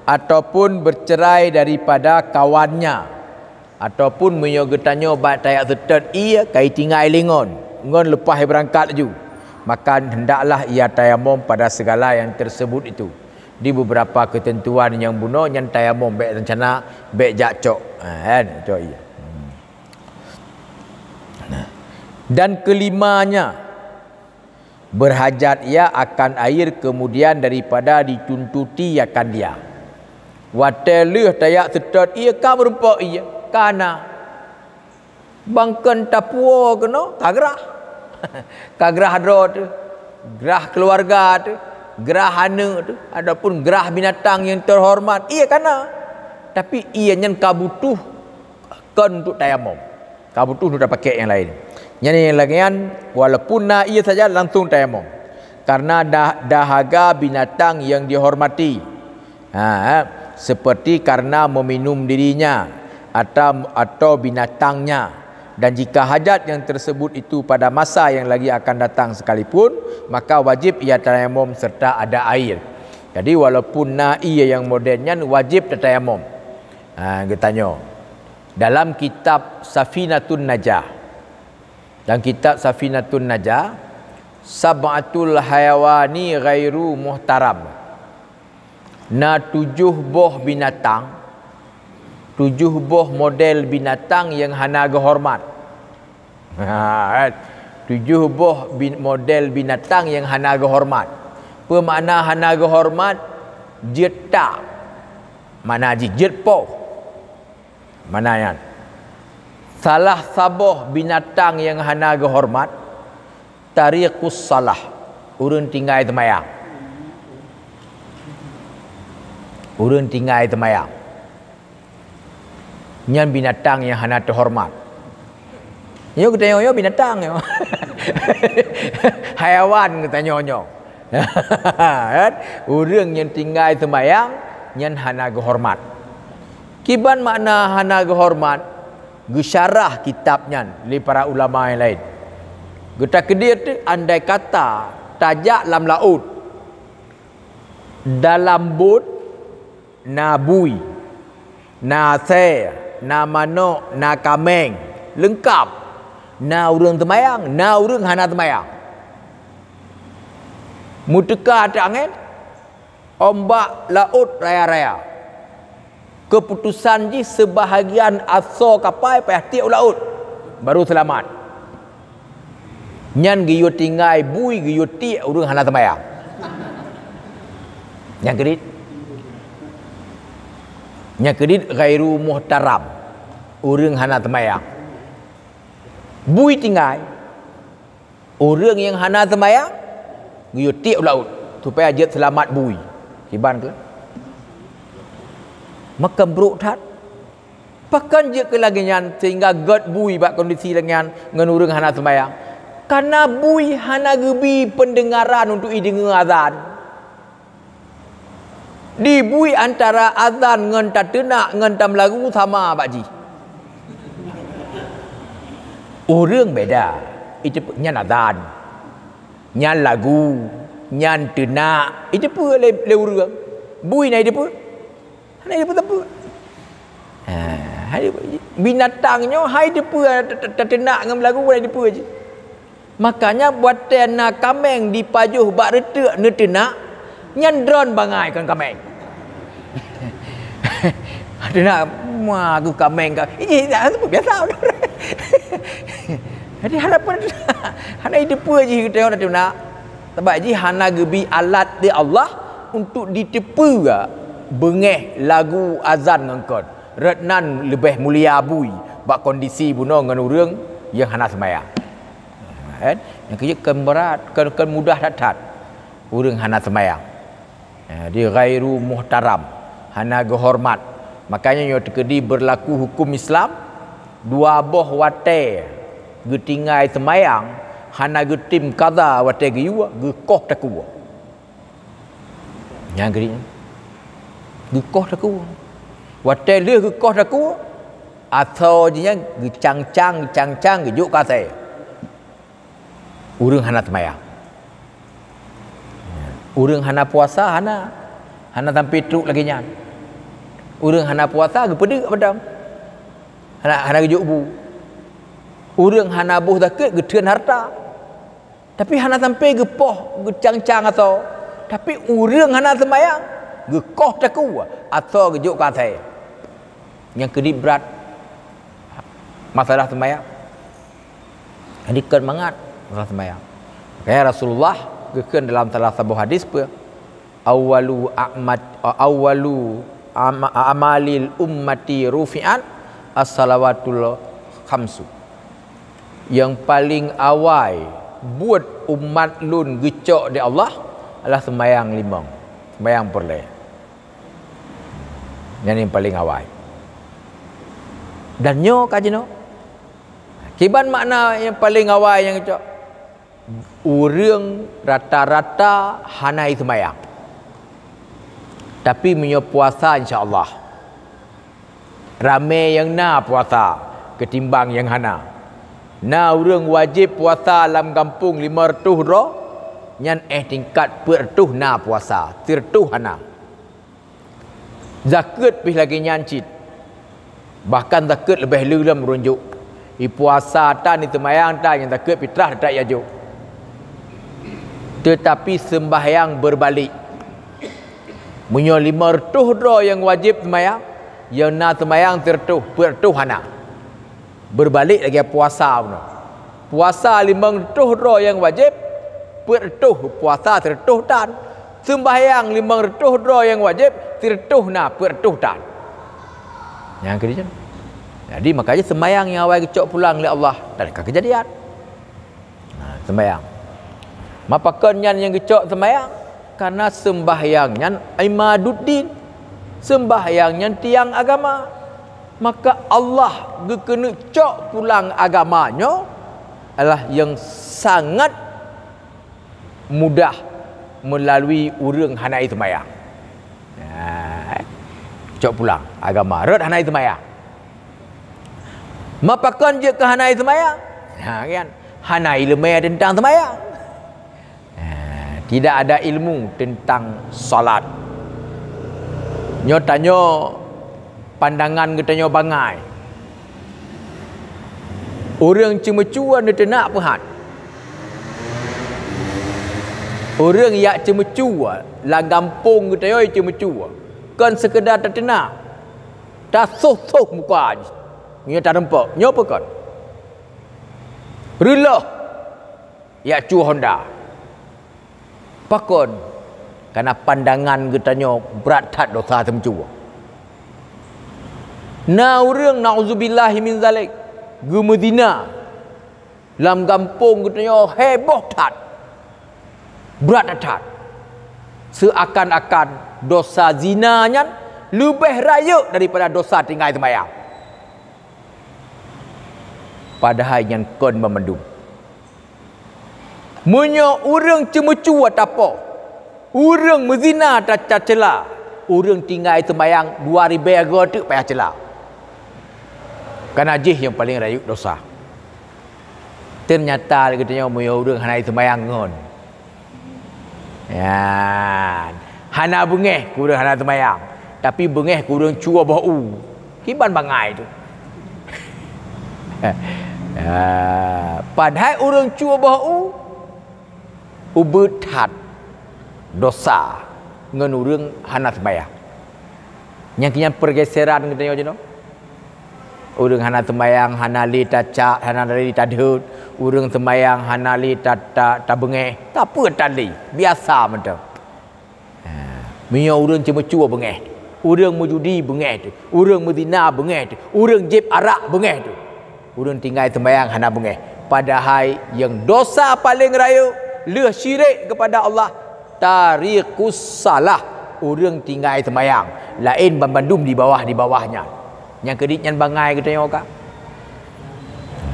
ataupun bercerai daripada kawannya. Ataupun meunyoe geutanyoe bak tayak seutôt ie ka itinggai lé ngon, ngon leupah ibeurangkat laju, maka hendaklah ia tayamom pada segala yang tersebut itu. Di beberapa ketentuan nyang bunoe nyan tayamom bék rencana, bék jak cok. Ha, kan? Cok ie. Hmm. Nah. Dan kelimanya, berhajat ia akan air kemudian daripada dituntuti akan dia. Watée lheueh tayak seutôt ie ka meurumpok ie, ka na. Bangkon tapuwoe keunoe ka grah. Ka grah droe teuh, grah keuluwarga teuh, grah aneuëk teuh, ataupun grah binatang nyang teuhoreumat, ie ka na. Tapi ie nyan ka butuh kon untuk tayamom. Ka butuh nu tapakek nyang laén. Nyan nyang lagée nyan, walaupun na ie saja langsung tayamom. Karena dah dahaga binatang yang dihormati. Ha, seperti karena meminum dirinya atau, atau binatangnya. Dan jika hajat yang tersebut itu pada masa yang lagi akan datang sekalipun, maka wajib ia tayamom serta ada air. Jadi walaupun na ie nyang modern nyan wajib tatayamom. Ha, geutanyoe. Dalam kitab Safinatun Najah, Dalam kitab Safinatun Najah, "Sab'atul hayawani ghairu muhtaram." Na tujoh boh binatang, tujoh boh model binatang nyang hana geuhoreumat. Ha, tujoh boh bin-, model binatang nyang hana geuhoreumat. Peue makna hana geuhoreumat? Jeuet tak. Makna jih jeuet poh. Makna nyan. Salah saboh binatang nyang hana geuhoreumat, tarikus salah, ureuëng tinggai teumayang. Ureuëng tinggai teumayang. Nyan binatang nyang hana teuhoreumat. Nyoe geutanyoe nyoe binatang nyoe. Hayawan geutanyoe nyoe. Kan? Ureuëng nyang tinggai teumayang, nyan hana geuhoreumat. Kiban makna hana geuhoreumat? Geusyarah kitab nyan lé para ulama nyang laén. Geutakdir teuk andai kata tajak lam laôt, dalam bot na bui, na asèe, na manok, na kaméng, leungkap. Na ureuëng teumayang, na ureuëng hana teumayang. Meuteuka ateueh angén, ombak laôt raya-raya. Keuputosan jih, seubahagian asoe kapai payah tiek u laôt, baru seulamat. Nyan geuyue tinggai bui, geuyue tiek ureuëng hana teumayang. Nyang keudit, nyang keudit ghairu muhtaram, ureuëng hana teumayang. Bui tinggai, ureuëng nyang hana teumayang, geuyue tiek u laôt, supaya jeuet seulamat bui. Kiban keuh? Maka brok that. Pakon jeuet keu lagée nyan sehingga gét bui bak kondisi lagée nyan ngon ureuëng hana seumayang? Kareuna bui hana geubi peundeungaran untuk ideungoe azan. Di bui antara azan ngon tateunak ngon tameulagu sama bak jih. Ureuëng beda, iteupeue nyan azan, nyan lagu, nyan teunak, iteupeue lé, lé ureuëng. Bui na iteupeue? Hana jiteupeue-teupeue. Ha, hai, binatang nyoe hai jiteupeue, ta-, ta-, tateunak ngon meulagu hana jiteupeue jih. Makanya watée na kaméng jipajoh bak reuteuek neuteunak, nyan droen bangai kon kaméng. Teunak, ma, geuh kaméng ka. Ih, dah, biasa. Jadi hana pun, hana jiteupeue jih geutanyoe teunak. Sabab jih hana geubi alat lé Allah untuk jiteupeue beungéh lagu azan ngon kon. Rot nan leubeh mulia bui bak kondisi bunoe ngon ureuëng nyang hana seumayang. Kan? Nyang keujeuet kon brat, kon, kon mudah that-that ureuëng hana seumayang. Eh, di ghairu muhtaram, hana geuhoreumat. Makanya nyoe teukeudi beurlaku huköm Islam, dua boh watée geutinggai seumayang, hana geutem kaza watée geuyue, geukoh takue. Nyang keudit nyan, geukoh takue. Watée lheueh geukoh takue, asoe jih nyan geucang-cang, geucang-cang, geujok keu asèe. Ureuëng hana seumayang. Ureuëng hana puasa, hana, hana sampai trok lagée nyan. Ureuëng hana puasa geupeudeuk padam. Hana, hana geujok bu. Ureuëng hana boh zakeuet geutheun hareuta. Tapi hana sampai geupoh, geucang-cang asoe. Tapi ureuëng hana seumayang, geukoh takue, asoe geujok keu asèe. Nyang keudit brat masalah seumayang. Jadi kon mangat masalah seumayang. Makanya Rasulullah geukheun dalam salah saboh hadis peue? "Awwalu a'mat-, awwalu ama-, amalil ummati rufi'at as-salawatul khamsu." Nyang paleng awai buet umat lôn geucok di Allah adalah seumayang limong, seumayang peureulée. Nyan nyang paleng awai. Dan nyoe ka jinoe. Kiban makna nyang paleng awai nyang cok? Ureuëng rata-rata hana jiseumayang. Tapi meunyoe puasa, insya Allah, ramé nyang na puasa keutimbang nyang hana. Na ureuëng wajéb puasa lam gampông lima reutôh droe, nyan éh tingkat peuet reutôh na puasa, sireutôh hana. Zakeuet pih lagée nyan cit. Bahkan zakeuet leubeh le lom ureuëng jok. Ipuasa tan, iteumayang tan, nyang takheun fitrah teutap ijok. Teutapi seumbahyang beurbalik. Meunyoe limong reutôh droe nyang wajéb seumayang, nyang na seumayang sireutôh, peuet reutôh hana. Beurbalik lagée puasa bunoe. Puasa limong reutôh droe nyang wajéb, peuet reutôh puasa sireutôh tan. Seumbahyang limong reutôh droe nyang wajéb, sireutôh na, peuet reutôh tan. Nyang keudua. Jadi, makanya seumayang nyang awai geucok pulang lé Allah, dan ka keujadian. Nah, sembahyang. Mapakon nyan nyang geucok sembahyang? Karena sembahyang nyan imaduddin. Sembahyang nyan tiang agama. Maka Allah geukeuneuk cok pulang agama nyoe adalah yang sangat mudah melalui ureuëng hana iseumbahyang. Nah, cok pulang agama rot hana iseumbahyang. Mapakon jeuet keu hana iseumbahyang? Ha, kan? Hana ileumé teuntang seumbahyang. Ha, tidak ada ilmu tentang salat. Nyoe tanyoe pandangan geutanyoe bangai. Ureuëng ceumeucue neuteunak peuhat. Ureuëng yak ceumeucue lam gampông geutanyoe ceumeucue. Kon sekedar tateunak. Tasoh-soh muka jih. Nyoe tareumpok. Nyoe peukon. Reuloh. Yak cue honda. Pakon? Karena pandangan geutanyoe brat that dosa teumeucue. Na ureuëng, na'udzubillahi min zalik, geumeuzina. Lam gampông geutanyoe heboh that. Brat that. Seuakan-akan dosa zina nyan leubeh rayeuk daripada dosa tinggai seumayang. Padahai nyan kon banmandum. Meunyoe ureuëng ceumeucue tapoh, ureuëng meuzina ta-, tacela, ureuëng tinggai seumayang dua ribée goe teuk payah cela. Kana jih nyang paleng rayeuk dosa. Teunyata lé geutanyoe meunyoe ureuëng hana iseumbahyang ngon. Nyan. Hana beungéh keu ureuëng hana seumayang, tapi beungéh keu ureuëng cue boh u. Kiban bangai tu. Ah, padahai ureuëng cue boh u, ubeuet that dosa ngon ureuëng hana seumayang. Nyang keu nyan pergeseran geutanyoe jinoe. Ureuëng hana seumayang, hana lé tacak, hana lé tadhôt. Ureuëng seumayang, hana lé ta-, ta-, tabeungéh. Tapeue tan lé? Biasa mantong. Ha, meunyoe ureuëng ceumeucue beungéh, ureuëng meujudi beungéh teuh, ureuëng meuzina beungéh teuh, ureuëng jieb arak beungéh teuh. Ureuëng tinggai seumayang hana beungéh. Padahai nyang dosa paleng rayeuk lheueh syirék keupada Allah, tarikus salah, ureuëng tinggai seumayang, laén banmandum di bawah, di bawah nyan. Nyang keudit nyan bangai geutanyoe ka.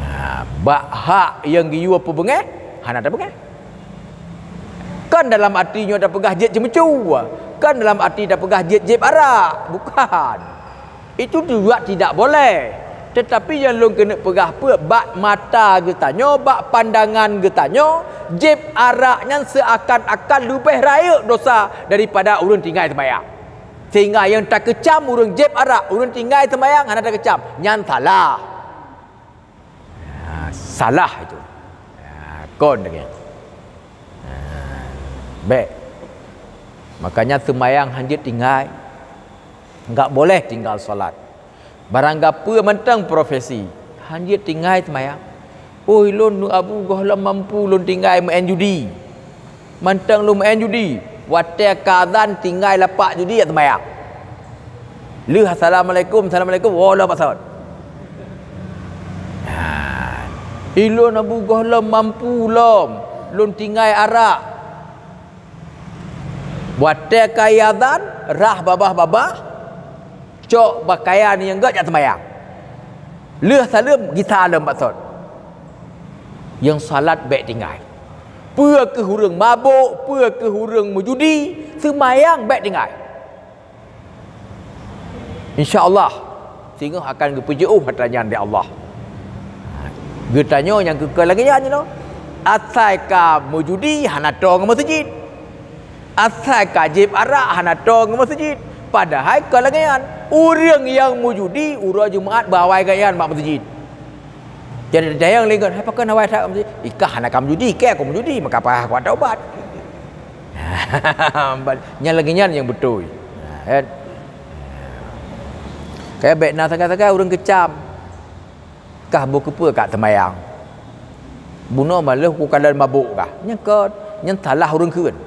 Ha, bak hak nyang geuyue peubeungéh, hana tabeungéh. Kan dalam arti nyoe tapeugah jeuet ceumeucue, kan dalam arti tapeugah jeuet jieb arak, bukan. Itu juga tidak boleh. Tetapi nyang lôn keuneuk peugah peue, bak mata geutanyoe, bak pandangan geutanyoe, jieb arak nyan seuakan-akan leubeh rayeuk dosa daripada ureuëng tinggai seumayang. Sehingga nyang takeucam ureuëng jieb arak, ureuëng tinggai seumayang hana takeucam. Nyan salah. Ha, salah itu. Ha, kon lagée nyan. Ha, bék. Makanya seumayang hanjeuet tinggai. Enggak boleh tinggal salat. Barang gapeue mantong profesi, hanjeuet tinggai seumayang. Oi, lôn nu Abu gohlom mampu lôn tinggai meu'en judi. Mantong lôn meu'en judi, watée ka azan tinggai lapak judi jak seumayang. Lheueh assalamualaikum, assalamualaikum, woe lom bak sot. Nah, ilôn Abu gohlom mampu lom lôn tinggai arak. Watée ka azan, rhah babah-babah, cok pakaian nyang gét jak seumayang. Lheueh saleuem, gisa lom bak sot. Nyang salat bék tinggai. Peue keuh ureuëng mabök, peue keuh ureuëng meujudi, seumayang bék tinggai. Insya Allah, singoh akan geupeujeuôh atra nyan lé Allah. Geutanyoe nyang keu-, keu lagée nyan jinoe. Asai ka meujudi, hana toe ngon meuseujid. Asai ka jieb arak, hana toe ngon meuseujid. Padahai kon lagée nyan, ureuëng nyang meujudi uroe Jumat beuawai gobnyan bak meuseujid. Jadi tayang lingkon, hai pakon awai that kamu judi? Ikah hana kamu judi, ikah kamu judi, maka payah kuat taubat. Nyan lagi nyan yang betul. Nah, kan? Kayak baik na sagai-sagai urang kecam. Kah bu keupeu kat semayang. Bunoe malah ku kalan mabuk kah. Nyang kot, nyang salah urang kheun.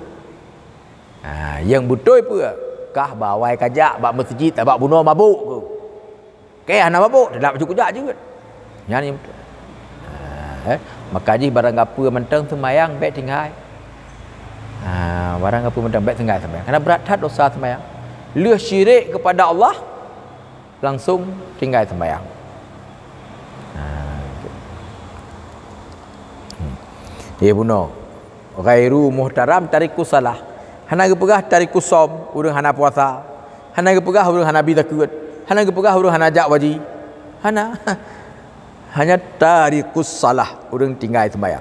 Ha, yang beutôi peue? Kah bawai kajak bak meuseujid tabak bunoe mabuk keu. Keh hana mabuk, teudak bacut kujak jeuet. Nyan yang beutôi. Ha, eh, maka jih barang gapeue mantong seumayang bèk tinggai. Ha, barang gapeue mantong bèk tinggai seumayang. Karena brat that dosa seumayang. Lheueh syirik kepada Allah, langsung tinggai seumayang. Ha, gitu. Hmm. Ya bunoe. Ghairu muhtaram tarikus salah. Hana geupeugah tarikus saum, ureuëng hana puasa. Hana geupeugah ureuëng hana bi zakeuet. Hana geupeugah ureuëng hana jak waji. Hana. Hanya tarikus salah, ureuëng tinggai seumayang.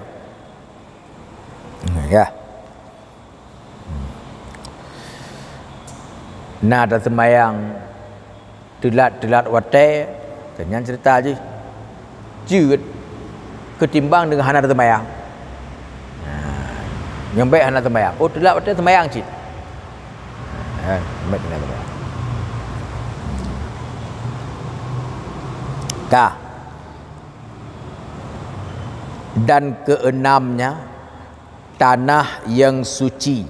Nah, ya. Na taseumayang teulat-teulat watèe, keu nyan ceurita jih. Jeuet keutimbang deungon hana taseumayang. Nah, nyang bèk hana taseumayang. Oh, teulat watèe seumayang cit. Nah, bèk hana taseumayang. Ka. Dan keenamnya, tanah yang suci,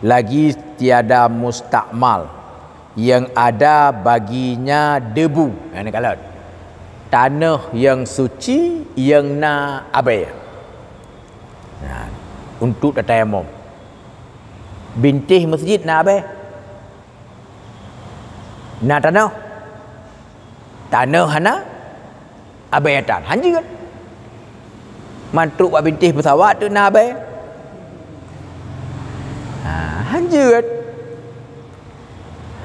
lagi tiada mustakmal, yang ada baginya debu. Nah, ni kalon. Tanoh nyang suci nyang na abèe. Nah, untuk tatayamom. Bintéh meuseujid na abèe. Na tanoh. Tanoh hana abèe tan, hanjeuet. Mantrok bak bintéh peusawat tu na abèe. Ha, hanjeuet.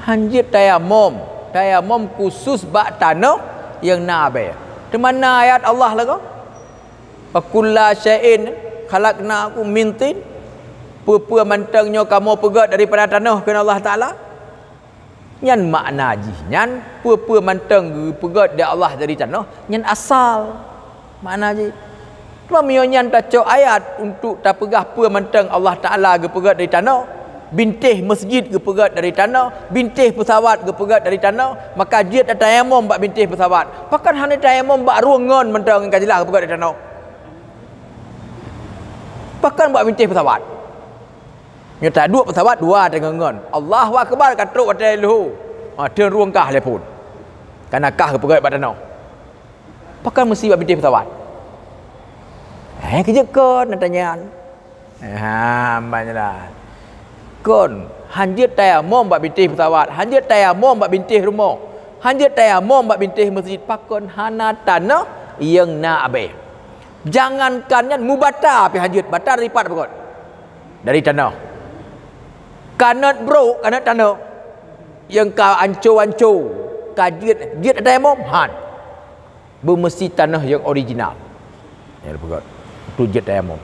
Hanjeuet tayamom. Tayamom khusus bak tanoh nyang na abèe. Teuma na ayat Allah lagoe. "Wa kulla syai'in khalaqnahu min tin." Peue-peue mantong nyoe kamoe peugét daripada tanoh, kheun Allah Taala. Nyan makna jih nyan, peue-peue mantong geupeugét lé Allah dari tanoh, nyan asal. Makna jih. Cuma meunyoe nyan tacok ayat untuk tapeugah peue mantong Allah Taala geupeugét dari tanoh, bintéh meuseujid geupeugét dari tanoh, bintéh peusawat geupeugét dari tanoh, maka jeuet tatayamom bak bintéh peusawat. Pakon hana tayamom bak rueng ngon mantong nyang ka jeulaih geupeugét dari tanoh? Pakon bak bintéh peusawat? Nyoe taduek peusawat dua teungeungon. Allahu Akbar ka trok watèe leuhô. Ha, teun rueng kah lé phon. Kana kah geupeugét bak tanoh. Pakon meusi bak bintéh peusawat? Eh, keujeuet kon na tanyan. Ha, ban nyan lah. Kon, hanjeuet tayamom bak bintéh peusawat, hanjeuet tayamom bak bintéh rumoh, hanjeuet tayamom bak bintéh meuseujid, pakon hana tanoh nyang na abèe. Jangankan nyan, mubata pih hanjeuet, bata dari pat pakon. Dari tanoh. Kanot brok, kanot tanoh. Nyang ka anco-anco, ka jeuet, jeuet tayamom, han. Beumeusi tanoh nyang original. Nyang dipeugah, tu jeuet tayamom.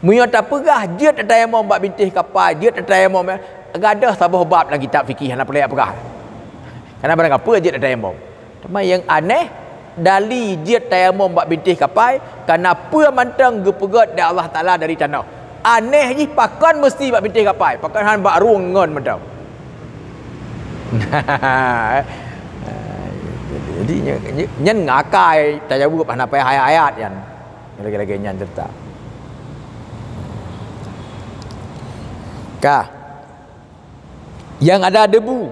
Meunyoe tapeugah jeuet tatayamom bak bintéh kapai, jeuet tatayamom, ya, gadôh saboh bab lam kitab fikih hana peureulèe peugah. Kana barang kapeue jeuet tatayamom. Teuma nyang aneh, dali jeuet tayamom bak bintéh kapai, kana peue mantong geupeugét lé Allah Taala dari tanoh. Aneh jih pakon meusti bak bintéh kapai, pakon han bak rueng ngon mantong. Jadi, nyan, nyan ngakai tajaweueb hana payah ayat-ayat nyan. Lagèe-lagèe nyan ceurita. Ka. Yang ada debu.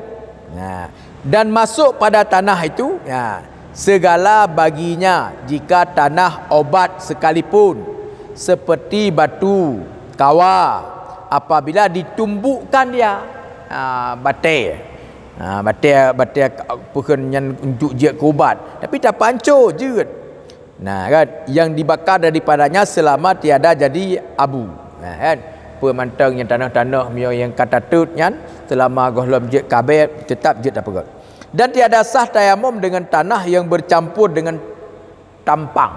Nah, dan masuk pada tanah itu, ya, segala baginya, jika tanah obat sekalipun, seperti batu, kawa, apabila ditumbukkan dia, ha, batèe. Ha, batèe, batèe peukheun nyan untuk jeuet keu ubat. Tapi tapanco jeuet. Nah, kan, yang dibakar daripadanya selama tiada jadi abu. Nah, kan, peue mantong nyang tanoh-tanoh meunyoe nyang ka tatot nyan, selama gohlom jeuet kabeh, tetap jeuet tapeugét. Dan tiada sah tayamum dengan tanah yang bercampur dengan tampang.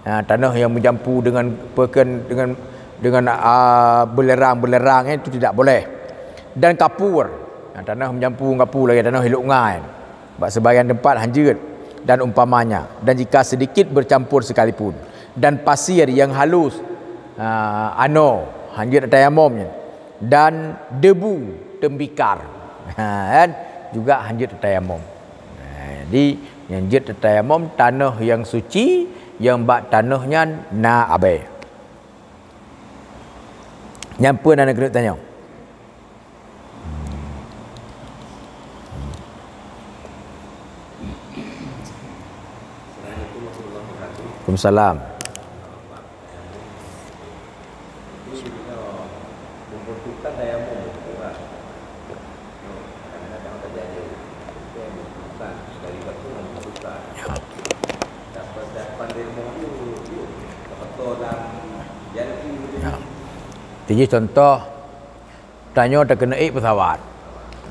Ha, tanoh nyang meujampu dengan peuken, dengan, dengan, ah, beulerang-beulerang, eh, itu tidak boleh. Dan kapur. Ha, tanoh meujampu kapur lagèe tanoh ilok ngai. Bak sebagian tempat hanjeuet. dan umpamanya, dan jika sedikit bercampur sekalipun, dan pasir yang halus, ah, anoe, hanjeuet tatayamom nyan, dan debu tembikar, ha, kan, juga hanjeuet tatayamom. Ha, jadi, hanjeuet tatayamom tanoh nyang suci, nyang bak tanoh nyan na abée. Nyan peue na keuneuk tanyong? Waalaikumsalam. Ya. Ya. Tiji contoh, tanyoe takeuneuk ék pesawat.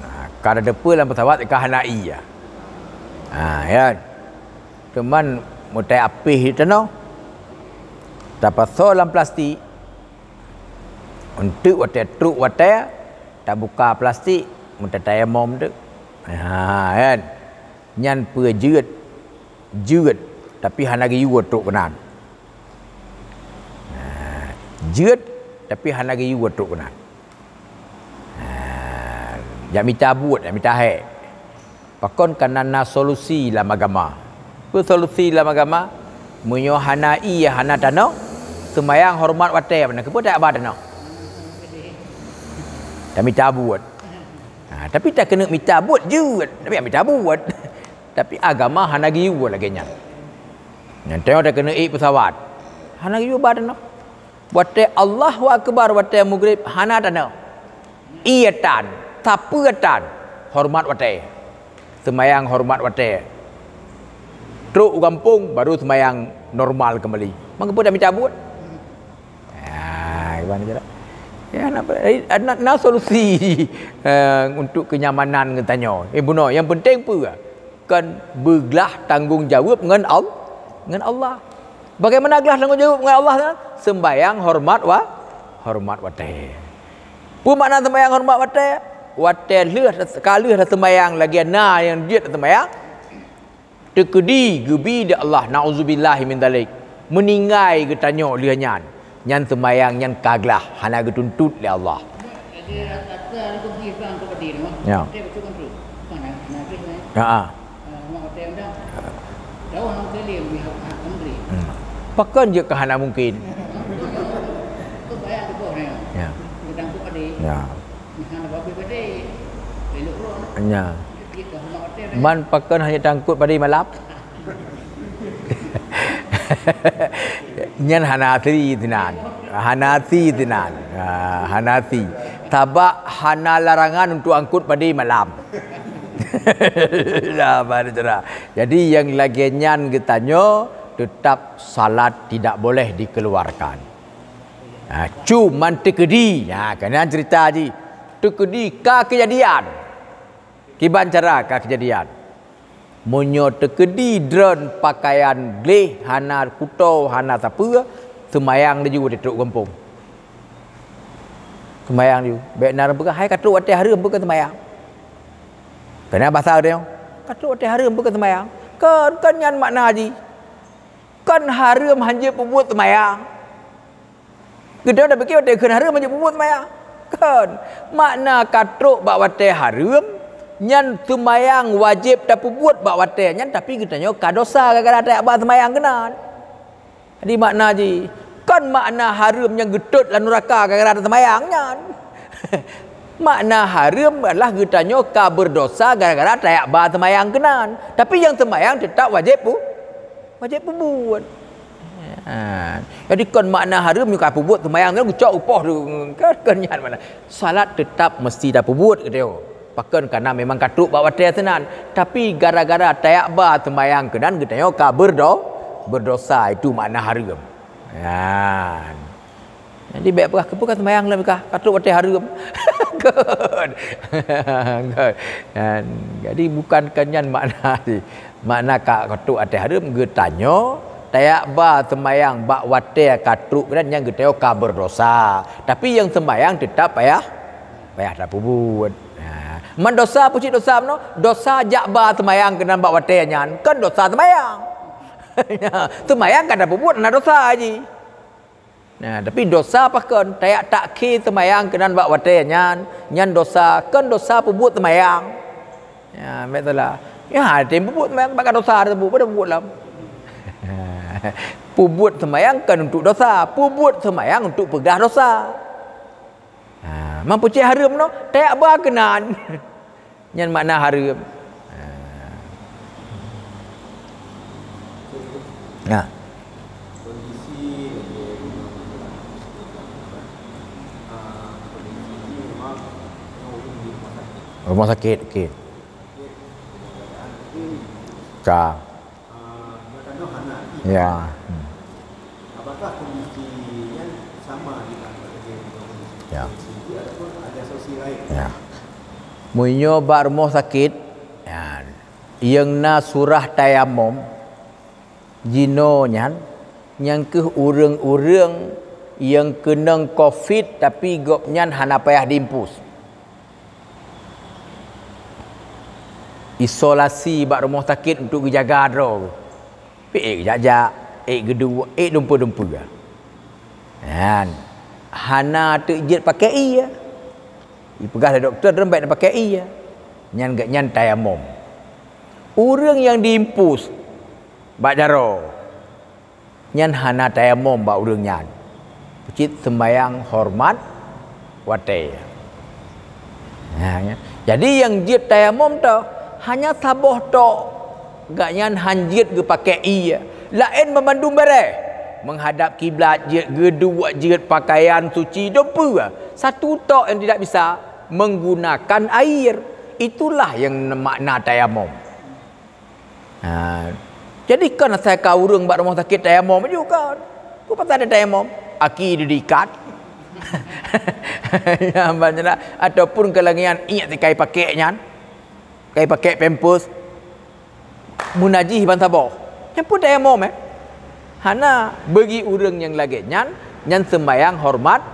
Nah, ka tateupeu lam pesawat ka hana ié. Ha, ya. Teuma meutai apéh tanoh, tapasoe lam plastik. Eunteuk watée trok watée, tabuka plastik, meutatayamom teuk. Ha, kan? Nyan peue jeuet, jeuet, tapi hana geuyue trok keunan. Ha, jeuet, tapi hana geuyue trok keunan. Ha, jak mita buet, jak mita hék. Pakon ka na, na solusi lam agama. Peue solusi lam agama? Meunyoe hana ié, hana tanoh, seumayang horeumat watée, meunan keupeue tajak ba tanoh? Tamita buet. Ha, tapi takeuneuk mita buet jeuet, tapi jak mita buet. Tapi agama hana geuyue lagée nyan. Nyan tanyoe takeuneuk ék pesawat. Hana geuyue ba tanoh. Watée Allahu Akbar, watée Maghrib, hana tanoh. Ié tan, sapeue tan, horeumat watée. Seumayang horeumat watée. Trok u gampông, baru seumayang normal keumbali. Meukeupeu tamita buet? Ah, gimana cara? Ya, na, na, na solusi, eh, untuk kenyamanan geutanyoe. Eh, bunoe, nyang penting peue? Kon beuglah tanggong jaweueb ngon Al-, ngon Allah. Bagaimana glah tanggong jaweueb ngon Allah nyan? Seumbayang horeumat wa-, horeumat watée. Peue makna seumbayang horeumat watée? Watée lheueh, ka lheueh taseumayang lagée na nyang jeuet taseumayang, teukeudi geubi di Allah, na'udzubillahi min dzalik, meuninggai geutanyoe lheueh nyan. Nyan seumayang nyan ka glah, hana geutuntot lé Allah. Ya. Ha, ha. Hmm. Pakon jeuet ka hana mungken? Ya. Ya. Ya. Man pakon hana tangkot padé malam? Nyan hana asli sinan. Hana asli sinan. Ha, hana asli. Sabab hana larangan untuk angkot padé malam. Nah, baru cerah. Jadi, nyang lagée nyan geutanyoe, tetap salat tidak boleh dikeluarkan. Ha, cuman teukeudi. Ha, keunan cerita jih. Teukeudi ka keujadian. Kiban cara ka keujadian. Meunyoe teukeudi droen pakaian gleh, hana kuto, hana sapeue, seumayang laju watée trok gampông. Seumayang laju. Bék na ureuëng peugah, "Hai ka trok watée hareuem, peue keu seumayang?" Keunan basa geutanyoe, "Ka trok watée hareuem, peue keu seumayang?" Kon, kon nyan makna jih. Kon hareuem hanjeuet peubuet seumayang. Geutanyoe tapike watée kheun hareuem hanjeuet peubuet seumayang. Kon. Makna ka trok bak watée hareuem, nyan seumayang wajéb tapeubuet bak watée nyan, tapi geutanyoe ka dosa gara-gara tajak ba seumayang keunan. Jadi makna jih, kon makna hareuem nyang geutot lam nuraka gara-gara taseumayang nyan. Makna hareuem adalah geutanyoe ka beureudosa gara-gara tajak ba seumayang keunan. Tapi nyang seumayang teutap wajéb pu-, wajéb peubuet. Ha. Jadi kon makna hareuem nyoe ka peubuet seumayang nyoe geucok u poh tu. Kan, kon nyan makna. Salat teutap meusti tapeubuet geutanyoe. Pakon kana memang ka trok bak watée sinan. Tapi gara-gara tajak ba seumayang keunan geutanyoe ka beureudo-, beureudosa, itu makna hareuem. Nyan. Jadi bék peugah, "Keupeue ka seumayang lom ka, ka trok watée hareuem." Kon. Kon. Nyan. Jadi bukan kon nyan makna jih. Makna ka, ka trok watée hareuem geutanyoe, tajak ba seumayang bak watée ka trok keunan nyan geutanyoe ka beureudosa. Tapi nyang seumayang teutap payah, payah tapeubuet. Nah, Man dosa, peucit dosa meunoe, dosa jak ba seumayang keunan bak watée nyan, kon dosa seumayang. Seumayang ka tapeubuet na dosa jih. Nah, tapi dosa pakon, tajak takhé seumayang keunan bak watée nyan, nyan dosa, kon dosa peubuet seumayang. Ya, baik salah. Ya, ada yang peubuet seumayang, bak dosa ada peubuet, pada peubuet lam. Peubuet seumayang kon untuk dosa, peubuet seumayang untuk peugah dosa. Ha, man peucit hareuem meunoe, tajak ba keunan. Nyan makna hareuem. Ha. Nah. Rumah sakit, okey. Ka. Ya. Hmm. Apakah kondisi nyan sama di tempat kerja? Ya. Kondisi ataupun ada solusi lain? Ya. Meunyoe bak rumoh sakét, ya, nyang na surah tayamom, jinoe nyan, nyang keuh ureuëng-ureuëng nyang keunong covid, tapi gobnyan hana payah diimpus. Isolasi bak rumoh sakét untuk geujaga droe. Pih ék jak-jak, ék geuduek, ék dumpeue-dumpeue. Nyan, hana teuk jeuet pakai ie. Ipeugah lé dokto, "Droen bèk neupakai ie." Nyan gobnyan tayamom. Ureuëng nyang diimpus bak jaroe, nyan hana tayamom bak ureuëng nyan. Peucit seumbahyang horeumat watée. Nah, ya. Jadi nyang jeuet tayamom toh hanya saboh tok. Gobnyan hana jeuet geupakai ie. Laén banmandum beureh. Meuhadab kiblat jeuet, geuduek jeuet, pakaian suci, dumpeue. Satu tok nyang tidak bisa, menggunakan air. Itulah nyang makna tayamom. Ha. Jadi kon asai ka ureuëng bak rumoh sakét tayamom ju kon. Peue pasai tayamom? Aki di diikat. Ya, ban nyan, ataupun keu lagée nyan, iek sikai pakék nyan. Kai pakék pampers. Meunajih ban saboh. Nyan peue tayamom, eh? Hana, bagi ureuëng nyang lagée nyan, nyan seumbahyang horeumat,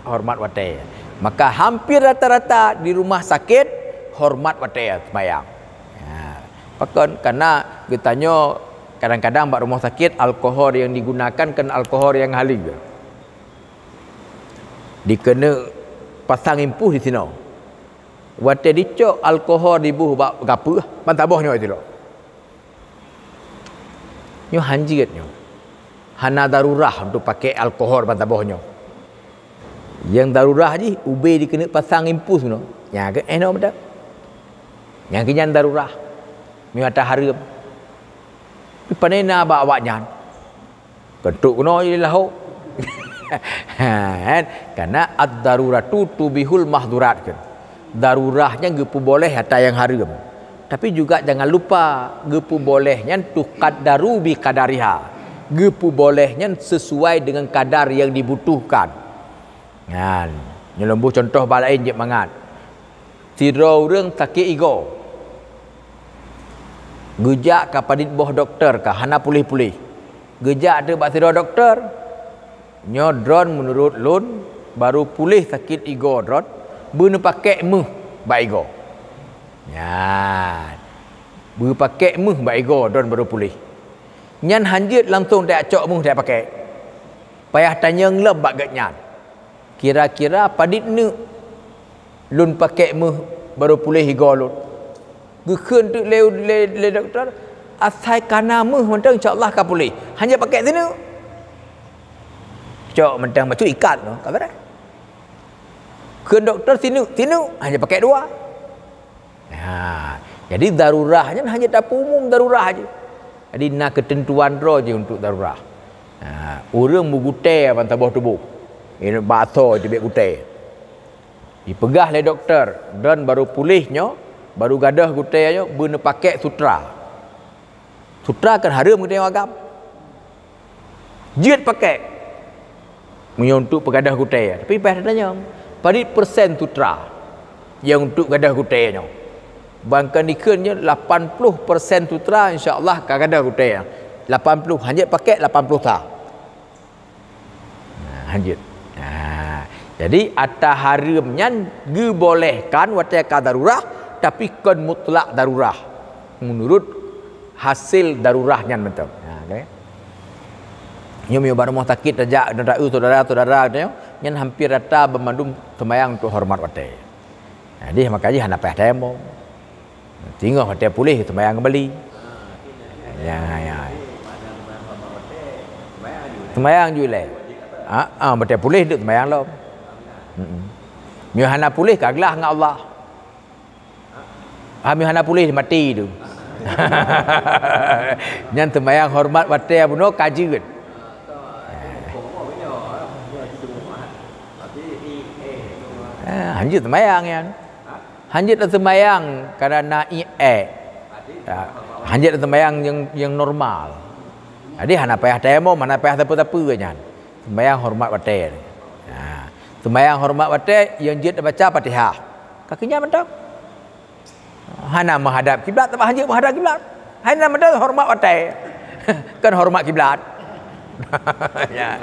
horeumat watée. Maka hampir rata-rata di rumah sakét horeumat watée seumbahyang. Ha, pakon? Karena geutanyoe kadang-kadang bak rumoh sakét alkohol nyang digunakan kon alkohol nyang haleue. Dikeuneuk pasang impus di sinoe. Watée dicok alkohol diboh bak gapeue, ban saboh nyoe sidroe. Nyoe hana jeuet nyoe. Hana darurah untuk pakai alkohol ban saboh nyoe. Nyang darurah jih ubé dikeuneuk pasang impus nyoe. Nyan keuh eh nyoe mantong. Nyan keuh nyan darurah. Nyoe ata hareuem. Tapi pane na bak awaknyan. Keutuk keunoe jadi lahok. Ha, kan? Karena ad-daruratu tubihul mahdurat, kan. Darurah nyan geupeuboleh ata nyang hareuem. Tapi juga jangan lupa, geupeuboleh nyan tuqaddaru bi qadariha. Geupeuboleh nyan sesuai dengan kadar yang dibutuhkan. Nyan, nyoe lôn boh contoh bak laén jeuet mangat. Sidroe ureuëng sakét igoe. Geujak ka padit boh dokto ka hana puléh-puléh. Geujak teuk bak sidroe dokto, "Nyoe droen meunurot lôn baru puléh sakét igoe droen, beuneupakék méuh bak igoe." Nyan. Beupakék méuh bak igoe droen baru puléh. Nyan hana jeuet langsong tajak cok méuh tajak pakék. Payah tanyong lom bak gobnyan. Kira-kira padit neuk lôn pakék méuh baru puléh igoe lôn? Geukheun teuk lé, lé, lé dokto, "Asai ka na méuh mantong, insya Allah ka puléh. Hana pakék sineuk." Cok mantong bacut ikat tu, ka beureh. Kheun dokto, "Sineuk, sineuk." Hana pakék dua. Ha, jadi darurah nyan hana tapeumum darurah je. Jadi na keuteuntuan droe je untuk darurah. Ha, ureuëng meugutée ban saboh tuboh. Ini bakso je biek gutée. Dipeugah lé dokto, "Droen baru puléh nyoe, baru gadôh gutée nyoe, beuneupakék sutra." Sutra kan hareuem geutanyoe agam. Jeuet pakék. Meunyoe untuk peugadôh gutée, tapi payah tatanyong, padit persen sutra nyang untuk gadôh gutée nyoe? Ban kon dikheun nyoe lapan puluh persen sutra, insya Allah ka gadôh gutée nyoe. Lapan puluh, hana jeuet pakék lapan puluh sa. Nah, lanjut. Nah, jadi ata hareuem nyan geubolehkan watée ka darurah, Tapi kon mutlak darurah. Menurut hasil darurah nyan mantong. Ha, okey. Nyoe meunyoe bak rumoh sakit tajak, taeu syedara-syedara nyoe, nyan hampir rata banmandum seumayang untuk horeumat watée. Jadi maka jih hana payah tayamum. Singoh watée puléh seumayang keumbali. Ya, ya. Seumayang ju ilée. Ah, ah, watée puléh deuek seumayang lom. Mm-mm. Meunyoe hana puléh ka glah ngon Allah. Hami hana puléh maté tu. Nyan seumayang horeumat watée bunoe ka jeuet. Ah, hanjeuet seumayang nyan. Hanjeuet seumayang karena ié. Ah, hanjeuet seumayang yang, yang normal. Jadi hana payah tayamum, hana payah sapeue-sapeue nyan. Seumayang horeumat watée. Ha, seumayang horeumat watée yang jeuet baca Fatihah. Ka keunyan mantong. Hana meuhadab kiblat, tapi hanjeuet meuhadab kiblat. Hana meuhadab horeumat watée. Kan horeumat kiblat. Ya.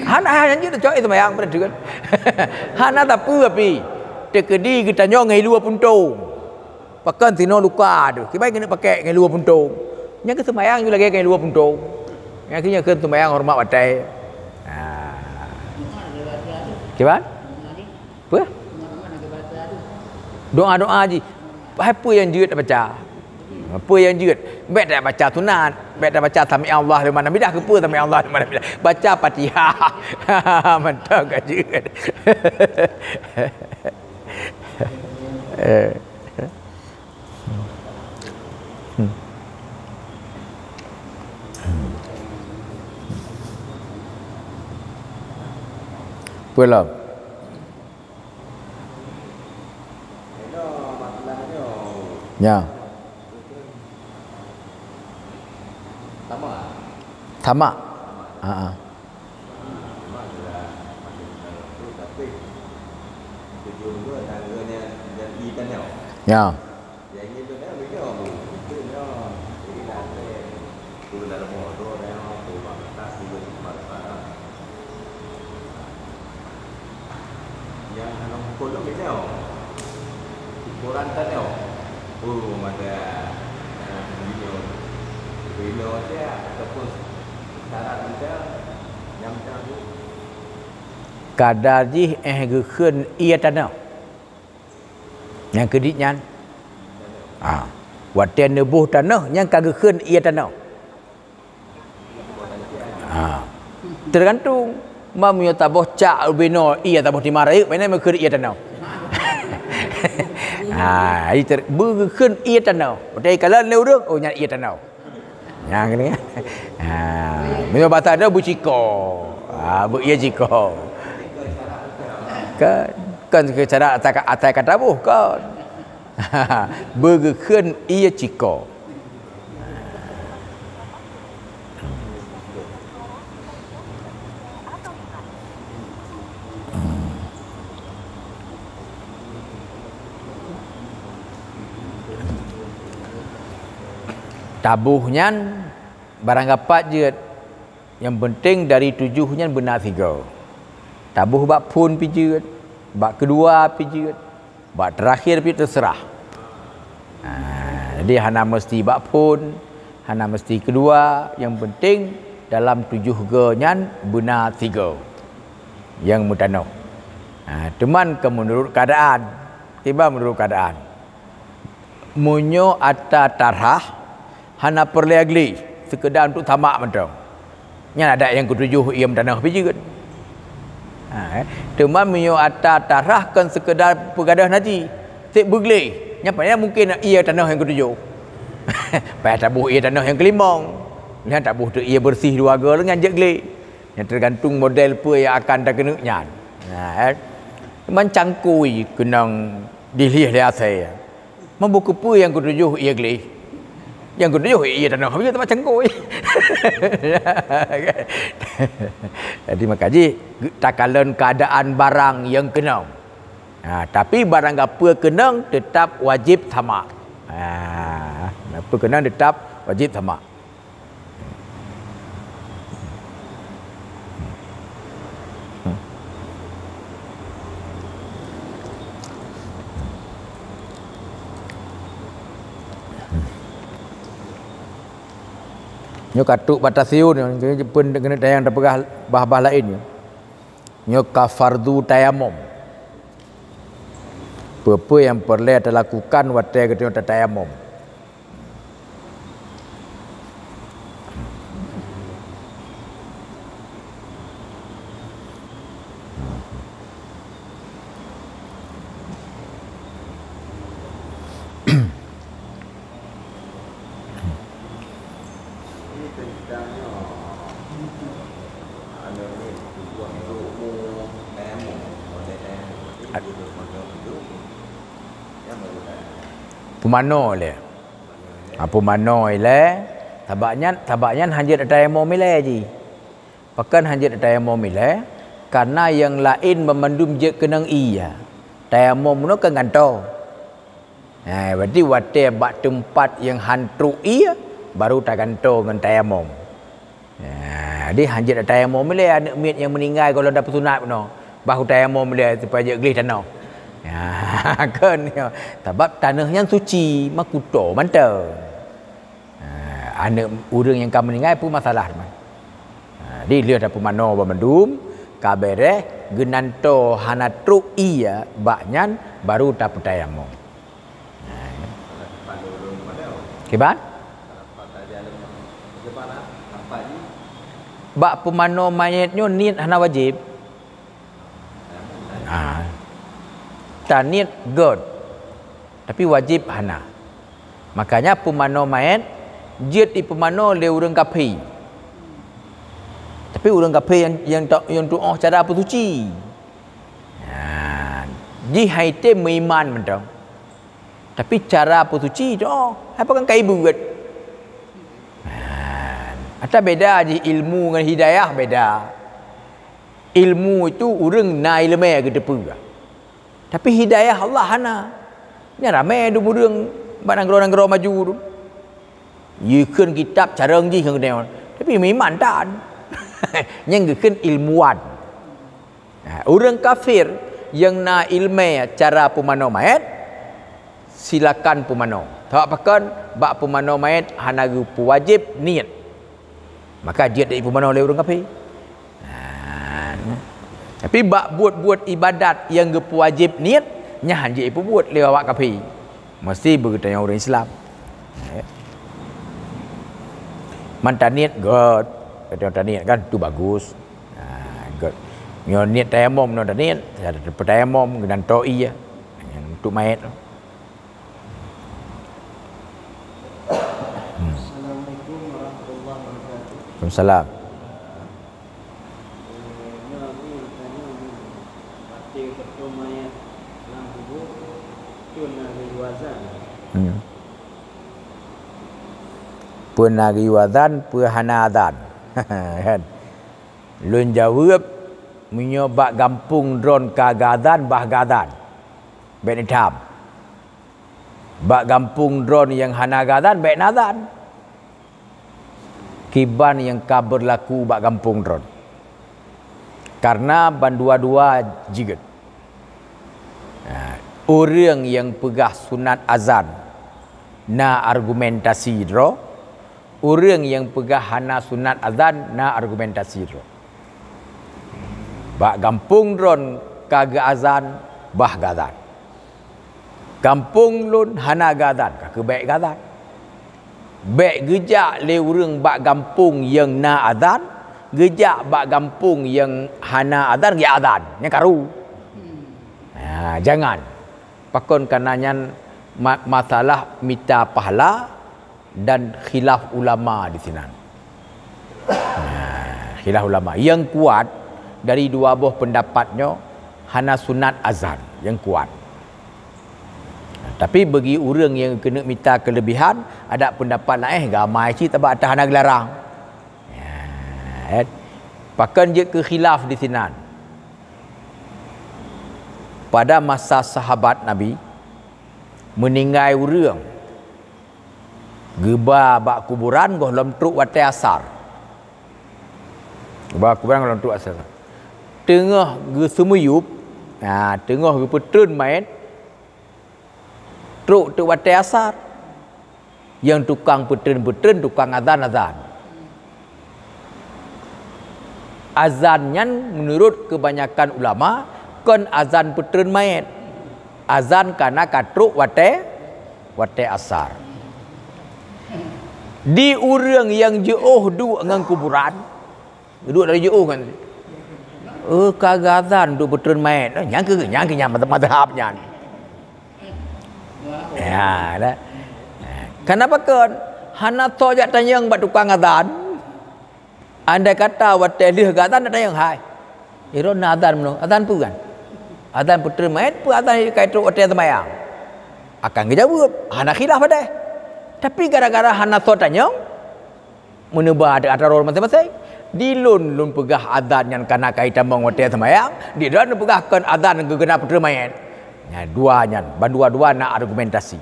Hana, hana hanjeuet teucok seumayang pada tu kan. Hana tapi, tapi teukeudi geutanyoe ngon lua puntông. Pakon sinoe luka tu. Kiban keuneuk pakai ngon lua puntông. Nyang keu seumayang ju lagée ngon lua puntông. Nyang keu, nyang keu seumayang horeumat watée. Ha. Kiban? Peue? Doa-doa jih. Hai peue nyang jeuet baca? Peue nyang jeuet? Bék tabaca sunat, bék tabaca sami Allah liman hamidah, keupeue sami Allah liman hamidah? Baca Fatihah. Mantong ka jeuet. Eh. Peue lom? Ya. Tamak. Ha, ha. Ya. Nyang hana meukeulong inong. Ukuran tanoh. Oh, mada, eh, beliau. Beliau aja ataupun syarat kita nyam tahu. Kadar jih éh geukheun ié tanoh. Nyang keudit nyan. Ha. Watée neuboh tanoh nyang ka geukheun ié tanoh. Ha. Teugantung. Ma meunyoe taboh cak ubé noe, ié taboh timah rayeuk, meunan meukheun ié tanoh. Ha, i ter-, beugeukheun ié tanoh. Watée ikalon lé ureuëng, oh, nyan ié tanoh. Nyang ni. Ha, meunyoe bata ada beuciko. Ha, beu ié ciko. Kan, kan keu cara atai, atai ka taboh, kan. Beugeukheun ié ciko. Taboh nyan barang gapat jeuet. Nyang peunteng dari tujoh nyan beuna sigoe. Taboh bak phon pih jeuet, bak keudua pih jeuet, bak teurakhir pih teuseurah. Ha, jadi hana meusti bak phon, hana meusti keudua, nyang peunteng dalam tujoh goe nyan beuna sigoe nyang meutanoh. Ha, teuma keu meunurot keuadaan, kiban meunurot keuadaan. Meunyoe ata tarhah hana peureulée gleh, seukeudar untuk tamak mantong. Nyan adat nyang keutujoh ié meutanoh pih jeuet. Ha, eh. Teuma meunyoe ata tarhah kon seukeudar peugadôh naji, seb beugleh, nyan paléng mungken ié tanoh nyang keutujoh. Payah taboh ié tanoh nyang keulimong. Nyan taboh teuk ié beureuséh dua goe lom nyan jeuet gleh. Nyan teugantung model peue nyang akan takeuneuk nyan. Ha, eh. Teuma cangkôi keunong dilhieh lé asée. Meubeukeue peue nyang keutujoh ié gleh? Nyang keutujoh ié tanoh, habis teuma cangkôi. Jadi maka jih takalon keuadaan barang nyang keunong. Ha, tapi barang gapeue keunong teutap wajéb tamak. Ha, gapeue keunong teutap wajéb tamak. Nyoe ka trok bak tasieun, nyoe pun keuneuk tayang tapeugah bah-bah laén nyoe. Nyoe ka fardu tayamom. Peue-peue nyang peureulée talakukan watée geutanyoe tatayamom? Peumanoe ilée. Ha, peumanoe ilée, sabab nyan, sabab nyan hanjeuet tayamom ilée jih. Pakon hanjeuet tayamom ilée? Karena nyang laén banmandum jeuet keunong ié. Tayamom nyoe kan gantoe. Nah, berarti watée bak teumpat nyang han trok ié, baru tagantoe ngon tayamom. Nah, jadi hanjeuet tayamom ilée aneuëk miet nyang meuninggai gohlom tapeusunat bunoe. Bah tayamom ilée supaya jeuet gleh tanoh. Nah, kon nyoe. Sabab tanoh nyan suci, meukuto mantong. Ha, aneuëk ureuëng nyang ka meuninggai peue masalah teuma. Ha, jadi lheueh tapeumanoe banmandum, ka béréh, geunantoe hana trok ié bak nyan, baru tapeutayamom. Ha. Kiban? Bak peumanoe manyét nyoe niet hana wajéb. Ha. Taniet gét, tapi wajéb hana. Makanya peumanoe manyét jeuet jipeumanoe lé ureuëng kafé. Tapi ureuëng kafé nyang, nyang, nyang tuoh cara peusuci. Ha. Jih hai tem meuiman mantong. Tapi cara peusuci tu, oh, hai pakai kai buet. Ha. Ata beda jih ilmu ngon hidayah beda. Ilmu itu ureuëng na ileumé geuteupeue. Tapi hidayah Allah hana. Nyan ramé dum ureuëng bak nanggroe-nanggroe maju tu. Yikheun kitab carong jih ngon geutanyoe. Tapi meuiman tan. Nyang geukheun ilmuwan. Nah, ureuëng kafir nyang na ileumé cara peumanoe manyét, silakan peumanoe. Sabab pakon? Bak peumanoe manyét hana geupeuwajéb niet. Maka jeuet jipeumanoe lé ureuëng kafé. Nah, tapi bak buet-buet ibadat nyang geupeuwajéb niet, nyan han jeuet jipeubuet lé awak kafé. Mesti beugeutanyong ureuëng Islam. Ya. Man taniet gét, geutanyoe taniet kan tu bagus. Ha, gét. Nyoe niet tayamom nyoe taniet, peutayamom geunan to'i ya. Untuk manyét tu. Hmm. Assalamualaikum warahmatullahi wabarakatuh. Waalaikumsalam. Eh, nyoe lagèe tanyong nyoe, watèe geupeutreun manyét lam kubu, peue na geuyue azan? Hmm. Peue na geuyue azan, peue hana azan? Kan? Lôn jaweueb, meunyoe bak gampông droen ka geuazan, bah geuazan. Bèk neutham. Bak gampông droen nyang hana geuazan, bèk neuazan. Kiban nyang ka beurlaku bak gampông droen. Kareuna bandua-dua jeuet. Nah, ureuëng nyang peugah sunat azan na argumentasi droe, ureuëng nyang peugah hana sunat azan na argumentasi droe. Bak gampông droen ka geuazan, bah geuazan. Gampông lôn hana geuazan, ka keuh bèk geuazan. Bèk geujak lé ureuëng bak gampông nyang na azan, geujak bak gampông nyang hana azan, geujak azan. Nyan karu. Ha, jangan. Pakon kana nyan ma-, masalah mita pahala, dan khilaf ulama di sinan. Nah, khilaf ulama. Nyang kuat dari dua boh peundapat nyoe hana sunat azan, nyang kuat. Tapi bagi ureuëng nyang keuneuk mita keuleubihan, ada peundapat laén, gamai cit tabak hana geularang. Ya, kan? Pakon jeuet keu khilaf di sinan. Pada masa sahabat Nabi, meuninggai ureuëng, geuba bak kuburan gohlom trok watèe asar. Geuba kuburan gohlom trok asar. Teungoh geuseumiyueb, ha, teungoh geupeutreun manyét, trok teuk watèe asar. Nyang tukang peutreun-peutreun, tukang azan-azan. Azan nyan meunurot keubanyakan ulama kon azan peutreun manyét. Azan ka na ka trok watée, watée asar. Di ureuëng nyang jiôh duek ngon kuburan, duek dari jiôh kan. Oh, ka geuazan duek peutreun manyét. Nyang keu nyang keu nyang mazhab nyan. Ya, dah. Kenapa kon? Hana tho jak tanyong bak tukang azan. Andai kata watée lheueh geuazan na tanyong, "Hai, droeneuh na azan meunoe, azan peue kan? Azan peutreun manyét peue azan ka trok watée seumayang?" Akan geujaweueb, hana khilaf padeh. Tapi gara-gara hana soe tanyong, meuneuba atra droe maséng-maséng. Di lôn, lôn peugah azan nyan ka na ka jitamong watée seumayang, di droeneuh peugah kon azan geukheun peutreun manyét. Nyan dua nyan, bandua-dua na argumentasi.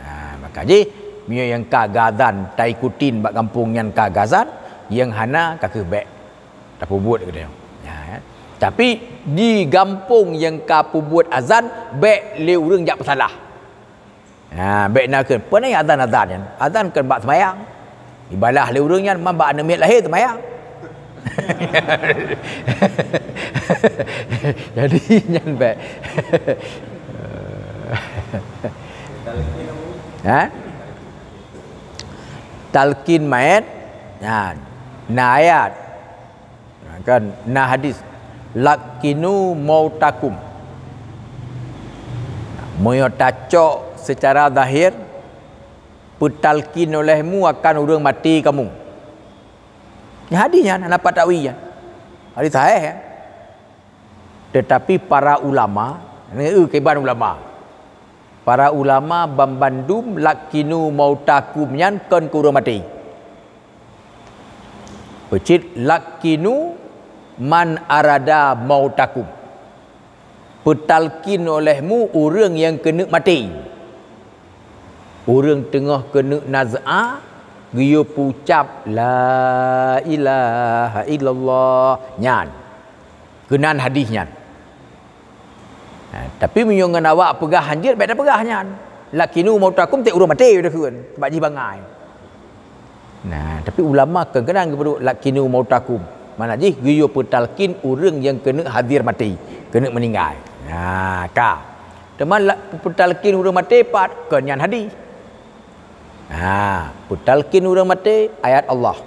Ha, maka jih, meunyoe nyang ka geuazan taikutin bak gampông nyan ka geuazan, nyang hana ka keuh bék tapeubuet geutanyoe. Ha, ya. Tapi di gampông nyang ka peubuet azan, bék lé ureuëng jak peusalah. Ha, bék na kheun, "Peue na azan-azan nyan? Azan kon bak seumayang." Ibalah lé ureuëng nyan, "Man bak aneuk miet lahé seumayang." Jadi nyan bék. Ha? Talkin manyét, nyan na ayat. Kan na hadis, "Lakkinu mautakum." Meunyoe tacok seucara zahir, peutalkin olehmu akan ureuëng maté kamu. Nyan hadis nyan, hana pat takwil nyan. Hadis sahih nyan. Teutapi para ulama, neu keuban ulama. Para ulama banmandum lakkinu mautakum nyan kon keu ureuëng maté. Peucit lakkinu man arada mautakum. Peutalkin olehmu ureuëng nyang keuneuk maté. Ureuëng teungoh keuneuk naz'ah, geuyue peucab, "La ilaha illallah." Nyan. Keunan hadis nyan. Ha, tapi meunyoe ngon awak peugah hanjeuet, bék tapeugah nyan. Lakkinu mautakum, tieb ureuëng maté, udah kheun, bak jih bangai. Nah, tapi ulama keunan geupeuduk lakkinu mautakum. Mana jih geuyue peutalkin ureuëng nyang keuneuk hadir maté, keuneuk meuninggai. Nah, ka. Teuma la-, peutalkin ureuëng maté pat, kon nyan hadis. Nah, peutalkin ureuëng maté, ayat Allah.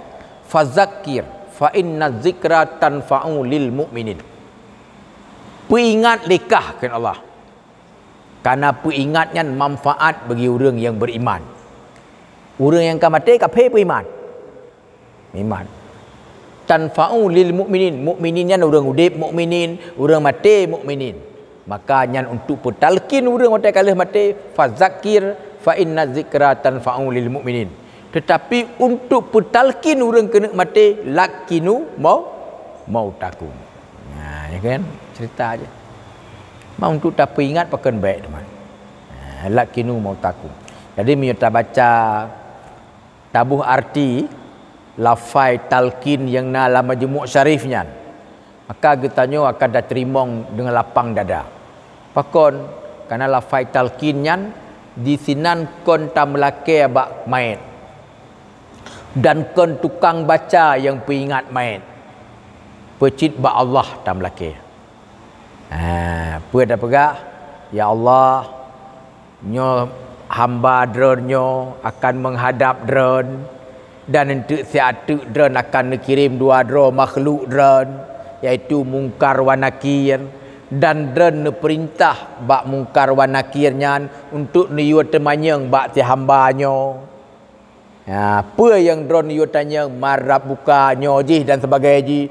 "Fazakir, fa inna zikra tanfa'u lil mu'minin." Peuingat lé kah, kheun Allah. Karena peuingat nyan manfaat bagi ureuëng nyang beriman. Ureuëng nyang ka maté, kaphé peu iman? Iman. "Tanfa'u lil mu'minin." Mukminin nyan ureuëng udeb mukminin, ureuëng maté mukminin. Maka nyan untuk peutalkin ureuëng watée ka lheueh maté, "Fazakir, fa inna zikra tanfa'u lil mu'minin." Teutapi untuk peutalkin ureuëng keuneuk maté, "Lakkinu mau-, mautakum." Nah, ya kan? Cerita aja. Ma untuk tapeuingat pakon bék, teman. Nah, "Lakkinu mautakum." Jadi, meunyoe tabaca, taboh arti lafai talkin nyang na lam Majmu' Syarif nyan, maka geutanyoe akan tateurimong deungon lapang dada. Pakon? Karena lafai talkin nyan disinan kon tameulakée bak manyét, dan kon tukang baca nyang peuingat manyét. Peucit bak Allah tameulakée. Ha, peue tapeugah, "Ya Allah, nyoe hamba Droeneuh nyoe akan meuhadab Droeneuh, dan eunteuk siat teuk Droeneuh akan neukirém dua droe makhluk Droeneuh, yaitu Mungkar wan Nakir, dan Droeneuh neupeurintah bak Mungkar wan Nakir nyan untuk neuyue teumanyong bak si hamba nyoe." Ha, peue nyang Droeneuh yue tanyong, "Man Rabbuka?" nyoe jih dan sebagai jih.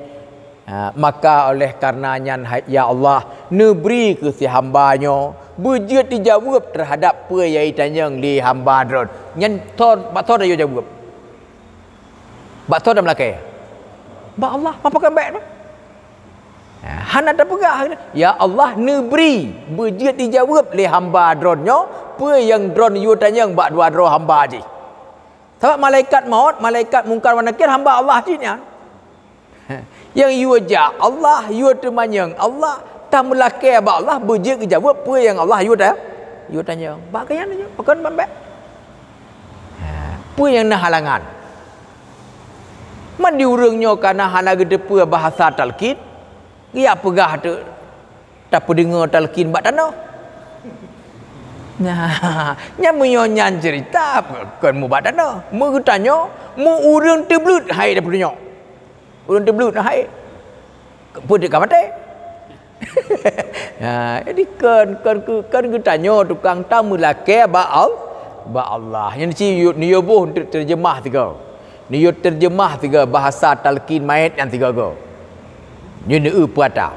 Ha, maka oleh karena nyan, hai, ya Allah, neubri keu si hamba nyoe beujeuet dijaweueb teuhadap peue nyang jitanyong lé hamba Droeneuh. Nyan tho, bak tho tayue jaweueb? Bak tho tameulakée? Bak Allah, ma pakon bék tu? Ha, hana tapeugah, "Ya Allah, neubri beujeuet dijaweueb lé hamba Droeneuh nyoe peue nyang Droeneuh yue tanyong bak dua droe hamba jih." Sabab malaikat maut, malaikat Mungkar wan Nakir hamba Allah cit nyan. Nyang yue jak Allah, yue teumanyong Allah, tameulakée bak Allah, beujeuet geujaweueb peue nyang Allah yue ta-, yue tanyong. Bak keu nyan, pakon ban bék? Ha, peue nyang na halangan? Man di ureuëng nyoe kana hana geuteupeue bahasa talkin, geujak peugah teuk tapeudeungoe talkin bak tanoh. Nah, nyan meunyoe nyan ceurita kon mubak tanoh. Meugeutanyoe, meu ureuëng teubleuet hai tapeudeungoe. Ureuëng teubleuet hai. Peue ka maté? Ha, jadi kon, kon, kon geutanyoe tukang tameulakée bak Al-, bak Allah. Nyan si neuyue boh terjemah tiga. Neuyue terjemah tiga bahasa talkin mait nyang tiga go. Nyoe neu peue ata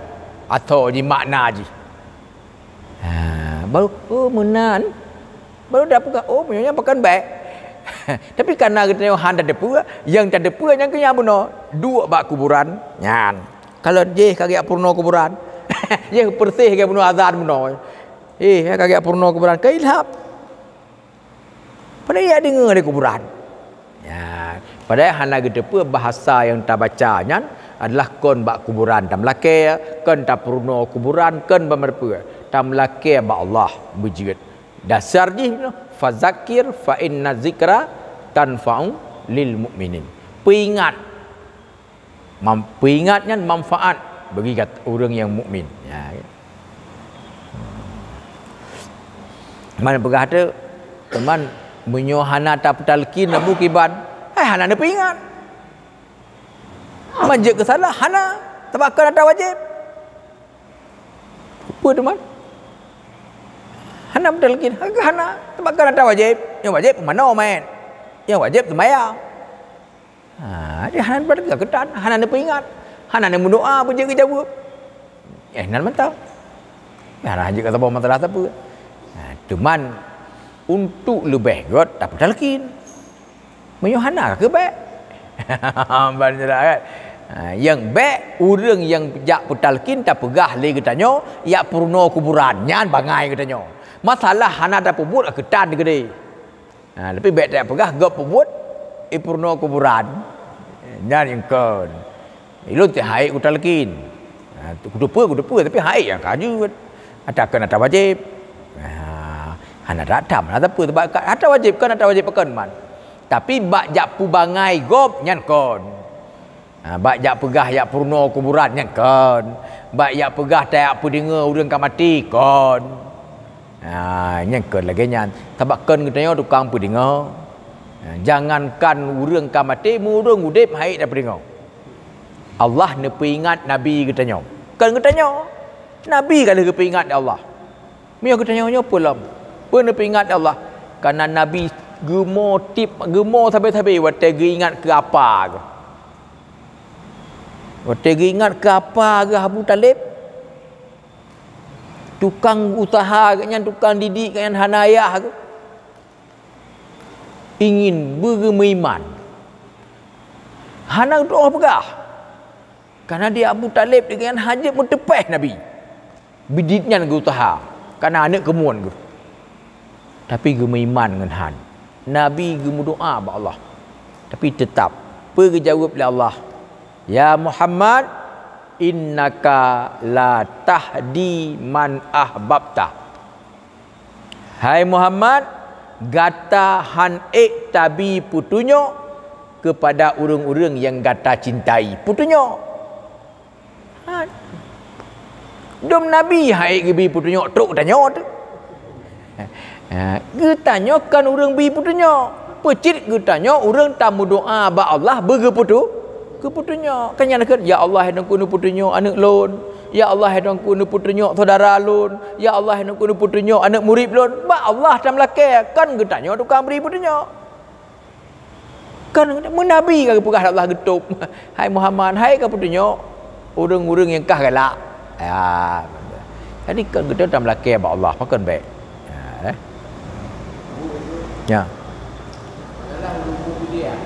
atau di makna jih. Ha, baru, oh, meunan. Baru dak peugah, oh, meunyoe nyan pakon bék. Tapi kana geutanyoe hana tateupeue, nyang tateupeue nyang keu nyan bunoe, duek bak kuburan nyan. Kalon jih ka geujak peurunoe kuburan. Jih peureuseh geujak bunoe azan bunoe. Eh, ka geujak peurunoe kuburan, ka ilham. Padahai ya deungoe di kuburan. Ya, padahai hana geuteupeue bahasa nyang tabaca nyan adalah kon bak kuburan tameulakée, kon tapeurunoe kuburan, kon bak meureupeue. Tameulakée bak Allah beujeuet. Dasar jih, fazakir fa inna zikra tanfa'u lil mukminin. Peuingat. Peuingat nyan manfaat bagi ureuëng nyang mukmin. Ya. Man peugah teuk, teuma meunyoe hana tapeutalkin lam bukiban, hai hana neupeuingat. Man jeuet keu salah, hana, teuma kon ata wajéb. Peue teuma? Hana peutalkin, hana, teuma kon ata wajéb. Nyang wajéb meumanoe meuet. Nyang wajéb seumayang. Ha, dia hana berdekat keutan, hana neupeuingat, hana neumeudoa beujeuet geujaweueb. Eh, nan mantong. Ya, hana jeuet keu saboh masalah sapeue. Ha, cuman untuk leubeh göt tapeutalkin. Meunyoe hana ka keu bék. Ban jelas kan? Ha, nyang bék ureuëng nyang jak peutalkin tapeugah lé geutanyoe, jak peurunoe kuburan, nyan bangai geutanyoe. Masalah hana tapeubuet ka keutan geude. Ha, tapi bék tapeugah gob peubuet, ipeurunoe kuburan. Nyan nyang kon. Ilôn teuhai kutalkin. Ha, kuteupeu, kuteupeu, tapi hai nyang ka jeuet. Atakan ata wajéb. Ha, hana ata, hana ata peue, sebab ata wajéb kon, ata wajéb kon man. Tapi bak jak peubangai gob nyan kon. Ha, bak jak peugah jak peurunoe kuburan nyan kon. Bak jak peugah tajak peudeungoe ureuëng ka maté kon. Ha, nyan kon lagée nyan. Sabab kon geutanyoe tukang peudeungoe. Ha, jangankan ureuëng ka maté, meu ureuëng udeb hai tapeudeungoe. Allah neupeuingat Nabi geutanyoe. Kon geutanyoe. Nabi ka lheueh geupeuingat lé Allah. Meunyoe geutanyoe nyoe peue lom? Peue neupeuingat lé Allah? Kana Nabi geumo tip, geumo sabe-sabe watée geuingat keu apa geuh. Watée geuingat keu apa geuh Abu Taleb, tukang useuha geuh nyan, tukang didik geuh nyan hana ayah geuh. Ingin beugeumeuiman. Hana geutu'oh peugah. Kana di Abu Taleb geuh nyan hana jeuet meuteupeh Nabi. Bidit nyan geuuseuha, kana aneuëk keumuen geuh. Tapi geumeuiman ngon han. Nabi geumeudoá bak Allah. Tapi teutab, peue geujaweueb lé Allah? "Ya Muhammad, innaka la tahdi man ahbabta." Hai Muhammad, gata han ék tabi peutunyok keupada ureuëng-ureuëng nyang gata cintai. Peutunyok. Ha. Dum Nabi han ék geubi peutunyok trok tanyoe teuh. Ha, geutanyoe kon ureuëng bi peutunyok. Peucit geutanyoe ureuëng tameudoá bak Allah beugeupeutu-, geupeutunyok. Kan nyan kheun, "Ya Allah, hai Tuhanku, neupeutunyok aneuëk lôn. Ya Allah, hai Tuhanku, neupeutunyok syedara lôn. Ya Allah, hai Tuhanku, neupeutunyok aneuëk murit lôn." Bak Allah tameulakée, kon geutanyoe tukang bri peutunyok. Kan meunabi ka geupeugah Allah geutôb, "Hai Muhammad, hai ka peutunyok ureuëng-ureuëng nyang kah galak." Ya. Jadi kan geutanyoe tameulakée bak Allah, pakon bék. Ya, eh. Ya.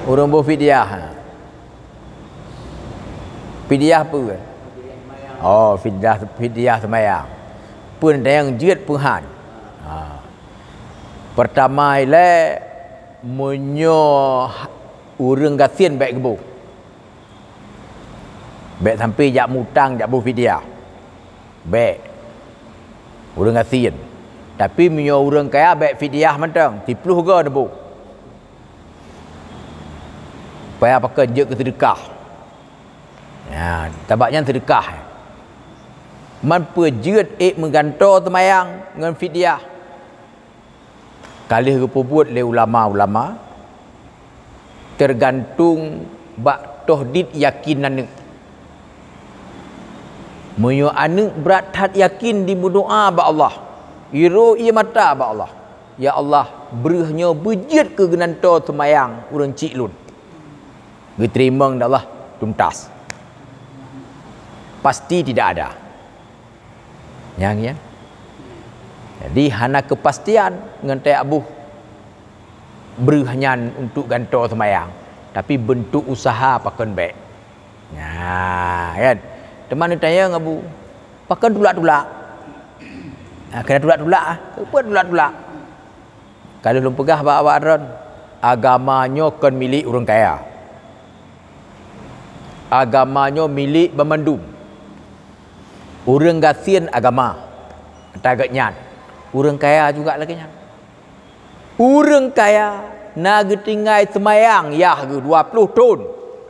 Ureuëng boh fidyah. Fidyah peue? Oh, fidyah, fidyah seumayang. Peue nyang jeuet peuhan. Ha. Peurtama ilée, meunyoe ureuëng gasien bék geuboh. Bék sampai jak mutang, jak boh fidyah. Bék. Ureuëng gasien. Tapi meunyoe ureuëng kaya bék fidyah mantong, siplôh goe neuboh. Supaya pakon jeuet keu seudeukah. Ya, tabak nyan seudeukah. Man peue jeuet ék meugantoe seumayang ngon fidyah. Ka lheueh geupeubuet lé ulama-ulama, teugantung bak toh dit yakin aneuëk. Meunyoe aneuëk brat that yakin dimeudoá bak Allah, iro ié mata bak Allah, "Ya Allah, breueh nyoe beujeuet keu geunantoe seumayang ureuëng chik lôn." Geuteurimong lé Allah tuntas. Pasti tidak ada. Nyang, ya. Jadi, hana keupastian ngon tajak boh breueh nyan untuk gantoe seumayang, tapi beuntuk usaha pakon bék. Nah, kan? Teuma neutanyong, "Abu, pakon tulak-tulak?" Ah, kena tulak-tulak, ah. Peue tulak-tulak? Ka lheueh lôn peugah bak awak droen, agama nyoe kon milék ureuëng kaya. Agama nyoe milék banmandum. Ureuëng gasien agama, ata geuh nyan. Ureuëng kaya juga lagée nyan. Ureuëng kaya na geutinggai seumayang yah geuh dua ploh thon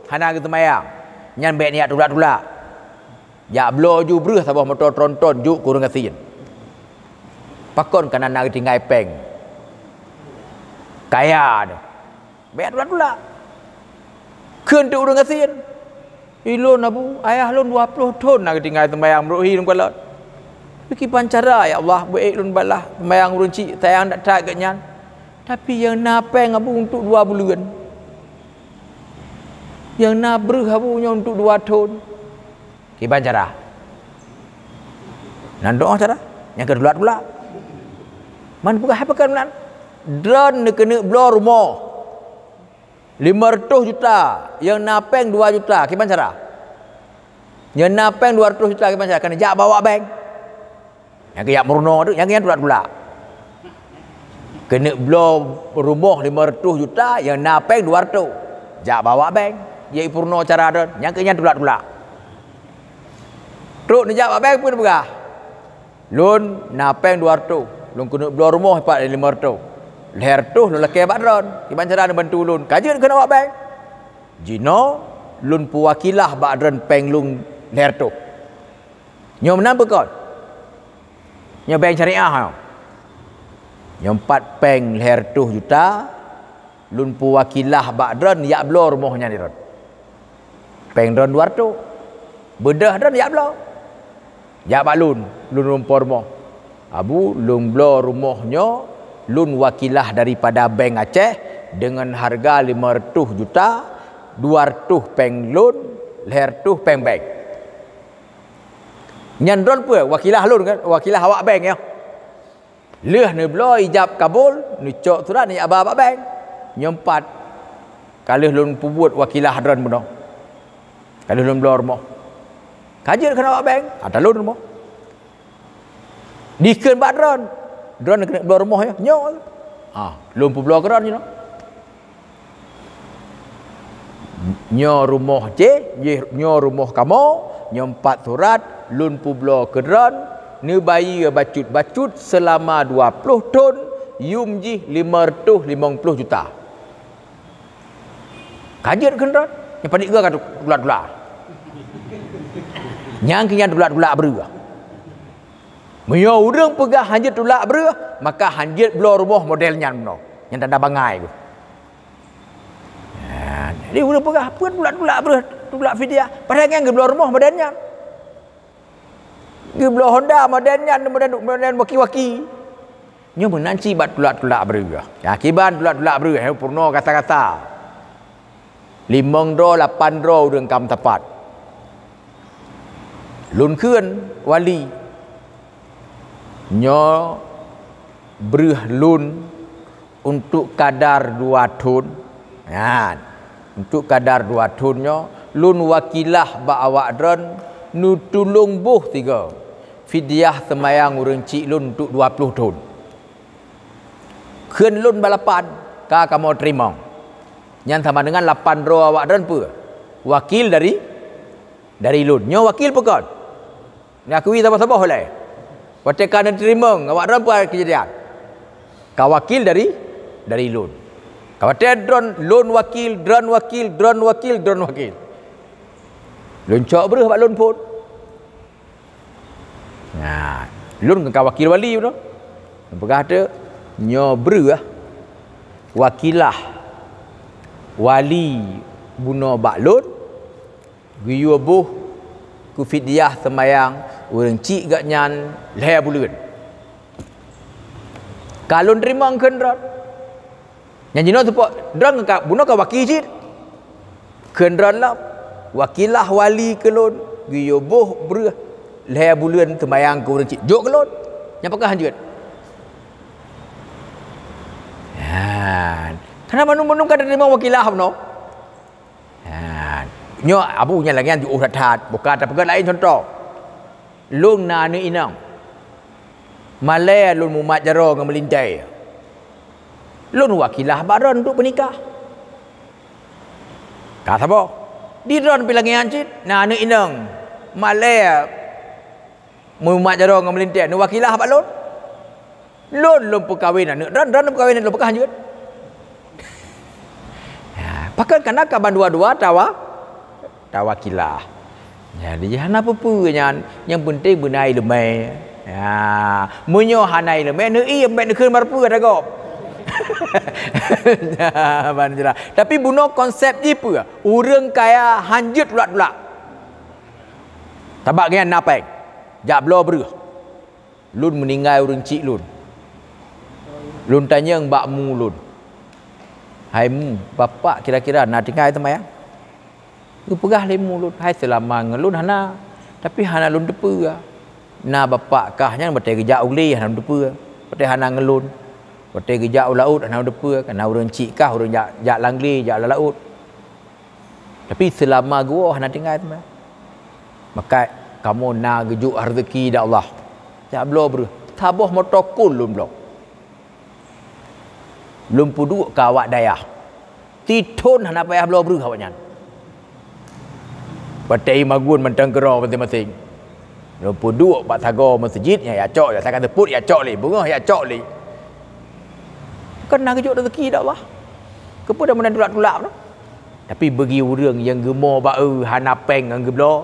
hana geuseumayang, nyan bék neujak tulak-tulak. Jak bloe ju breueh saboh moto tronton jok keu ureuëng gasien. Pakon kana na geutinggai péng? Kaya nyoe. Bék tulak-tulak. Kheun teuk ureuëng gasien, "Ilôn, Abu, ayah lôn dua ploh thon na geutinggai seumayang meureuhi lôn kalon. Kiban cara, ya Allah, beu ék lôn balaih seumayang ureuëng chik sayang that-that geuh nyan. Tapi nyang na péng, Abu, untuk dua buleuen. Nyang na breueh, Abu, nyoe untuk dua thon." Kiban cara? Nan doa cara? Nyang keu tulak-tulak. Man peugah hai pakon nan? Droen neukeuneuk bloe rumoh lima reutôh juta, nyang na péng dua juta, kiban cara? Nyang na péng dua reutôh juta, kiban cara? Kana jak bawa bank. Nyang keu jak meurunoe tu, nyang keu nyan tulak-tulak. Keuneuk bloe rumoh lima reutôh juta, nyang na péng dua reutôh. Jak bawa bank, jipeurunoe cara droen, nyang keu nyan tulak-tulak. Trok neujak bak bank peue neupeugah, "Lôn na péng dua reutôh, lôn keuneuk bloe rumoh pat lé lima reutôh. Lhée reutôh lôn lakée bak droen, kiban cara neubantu lôn, ka jeuet keuneuk bak bank." Jinoe lôn peuwakilah bak droen péng lôn lhée reutôh. Nyoe meunan peue kon? Nyoe bank syariah nyoe. Nyoe pat péng lhée reutôh juta, lôn peuwakilah bak droen jak bloe rumoh nyan di droen. Péng droen dua reutôh. Beudôh droen jak bloe. Jak bak lôn, lôn lumpoe rumoh. "Abu, lôn bloe rumoh nyoe, lôn wakilah daripada Bank Aceh deungon hareuga lima reutôh juta, dua reutôh péng lôn, lhée reutôh péng bank." Nyan droen peue? Wakilah lôn kan? Wakilah awak bank nyoe. Lheueh neubloe ijab kabul, neucok surat neujak ba bak bank. Nyoe pat ka lheueh lôn peubuet wakilah droen bunoe. Ka lheueh lôn bloe rumoh. Ka jeuet keuneuk bak bank, ata lôn rumoh. Dikheun bak droen, droen keuneuk bloe rumoh nyoe. Nyoe. Ha, lôn peubloe keu droen nyoe. Nyoe rumoh jih, jih nyoe rumoh kamoe, nyoe pat surat lôn peubloe keu droen, neubayeue bacut-bacut seulama dua ploh thon, yum jih lima reutôh limong ploh juta. Ka jeuet kheun droen, nyoe padit geu ka tulak-tulak. Nyang keu nyan tulak-tulak breueh. Meunyoe ureuëng peugah hanjeuet tulak breueh, maka hanjeuet bloe rumoh model nyan bunoe. Nyan tanda bangai geuh. Nah, jadi ureuëng peugah, "Peue tulak-tulak breueh, tulak fidyah?" Padahai nyan geubloe rumoh model nyan. Geubloe Honda model nyan, model, model waki-waki. Nyoe meunan cit bak tulak-tulak breueh. Akiban tulak-tulak breueh, eh, peurunoe gata-gata. Limong droe, lapan droe ureuëng ka meusapat. Lôn kheun wali, nyoe breueh lôn untuk kadar dua thon. Nyan, untuk kadar dua thon nyoe, lôn wakilah bak awak droen neutulông boh sigoe fidyah seumayang ureuëng chik lôn untuk dua ploh thon. Kheun lôn balapan, ka kamoe teurimong. Nyan sama deungon lapan droe awak droen peue? Wakil dari, dari lôn. Nyoe wakil peue kon? Neukui saboh-saboh lé. Watée ka neuteurimong, awak droen peue keujadian? Ka wakil dari, dari lôn. Ka watèe droen, lôn wakil, droen wakil, droen wakil, droen wakil. Lôn cok breueh bak lôn phôn. Nah, lôn ka wakil wali bunoe. Lôn peugah teuk, nyoe breueh wakilah wali bunoe bak lôn, geuyue boh keu fidyah seumayang ureueng chik geuh nyan lhèe buleuen. Ka lôn teurimong kheun droen. Nyan jinoe teupeu droen ka bunoe ka wakil cit. Kheun droen lom, wakilah wali keu lôn, geuyue boh breueh lhèe buleuen seumayang keu ureueng chik. Jok keu lôn. Nyan pakon han jeuet? Nyan. Karena mandum-mandum ka teurimong wakilah bunoe. Ha, nyoe Abu nyang lagèe nyan jiôh that-that, buka tapeugah laén cuntoh. Lôn na aneuk inong. Malèe lôn mumat jaroe ngon meulintèe. Lôn wakilah bak droen untuk peunikah. Ka saboh. Di droen pih lagèe nyan cit, na aneuk inong. Malèe mumat jaroe ngon meulintèe, neuwakilah bak lôn. Lôn lôn peukawen aneuk droen, droen lôn peukawen aneuk lôn, pakon han jeuet? Ha, pakon kana ka bandua-dua tawa, tawakilah. Jadi hana peue-peue nyan, nyang penting beuna ileumèe. Ha, meunyoe hana ileumèe, neuiem bèk neukheun bak peue ata gob. Ban jeulaih. Tapi bunoe konsep jih peue? Ureueng kaya han jeuet tulak-tulak. Sabab gobnyan na pèng, jak bloe breueh. Lôn meuninggai ureueng chik lôn. Lôn tanyong bak mu lôn, "Hai mu, bapak kira-kira na tinggai teuma ya?" Geupeugah lé mu lôn, "Hai, seulama ngon lôn hana, tapi hana lôn teupeue. Na bapak kah nyan watèe geujak u glé hana lôn teupeue, watèe hana ngon lôn. Watèe geujak u laôt hana lôn teupeue, kana ureueng chik kah ureueng jak, jak lam glé, jak lam laôt." Tapi seulama geuwoe hana tinggai teuma. Maka kamoe na geujok rezeki dari Allah. Jak bloe breueh. Saboh moto kul lôn bloe. Lôn peuduek keu awak dayah. Sithon hana payah bloe breueh awaknyan. Watèe imagun mantong keudroe maséng-maséng. Lôn peuduek bak sagoe meuseujid, nyan jak cok, jak sagai teupot jak cok lé, beungoh jak cok lé. Kan na geujok rezeki dari Allah. Keupeue dak meunan tulak-tulak tu? Tapi bagi ureueng nyang geumo bak eu hana pèng nyang geubloe,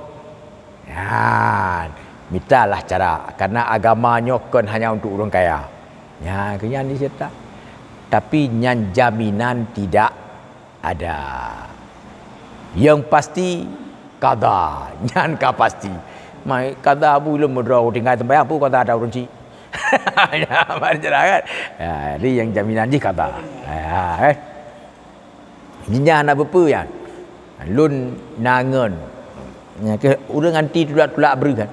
nyan mitalah cara, karena agama nyoe kon hanya untuk ureueng kaya. Nyan keu nyan dicerita. Tapi nyan jaminan tidak ada. Yang pasti kada, nyan ka pasti. Mai kada Abu lôn meudroe tinggai teumpat apa kada ada ureueng chik. Ya, mari jelas kan? Ya, jadi yang jaminan jih kada. Ya, eh. Jihnyan hana peue-peue nyan. Lôn na ngon. Nyan keuh ureueng anti tulak-tulak breueh kan.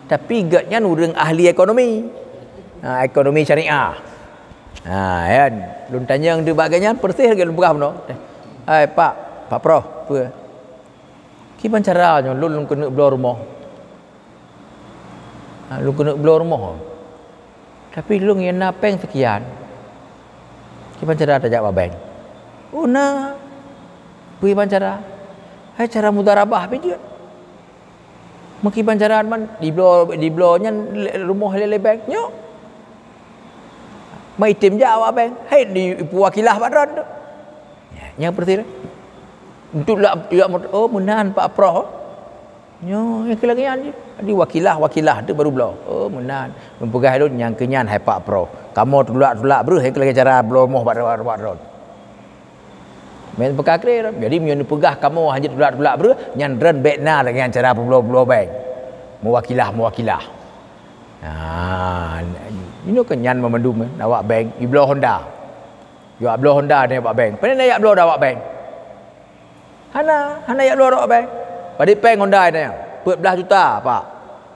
Tapi gobnyan ureueng ahli ekonomi. Ha, ekonomi syariah. Ha, kan. Lôn tanyong di bak gobnyan persis lagèe lôn peugah bunoe. "Hai Pak, Pak Prof, peue? Kiban cara nyoe lôn, lôn keuneuk bloe rumoh?" Ha, lôn keuneuk bloe rumoh. Tapi lôn nyang na pèng seukian. Kiban cara tajak bak bank? Oh, na. Peue kiban cara? Hai cara mudharabah pih jeuet. Meukiban cara man dibloe, dibloe nyan lé, rumoh lé, lé bank nyoe. Meuitem jak awak bank. Hai di, ipeuwakilah bak droen tu. Nyang peureulèe. Untuk lak, lak, oh, meunan Pak Prof. Nyoe, nyang keu lagèe nyan jih. Jadi wakilah, wakilah tu baru bloe. Oh, meunan. Meupeugah lôn nyang keu nyan hai Pak Prof. Kamoe tulak-tulak breueh nyang keu lagèe cara bloe rumoh bak, bak, bak droen. Meupeugah keu droen. Jadi meunyoe neupeugah kamoe hana tulak-tulak breueh, nyan droen bèk na lagèe nyan cara peubloe-bloe bank. Meuwakilah, meuwakilah. Ha, inoe keu nyan meumandum, eh, awak bank, ibloe Honda. Jijak bloe Honda nyan bak bank. Pane na jak bloe di awak bank? Hana, hana jak bloe di awak bank. Padum pèng Honda nyan? Peuet blaih juta, Pak.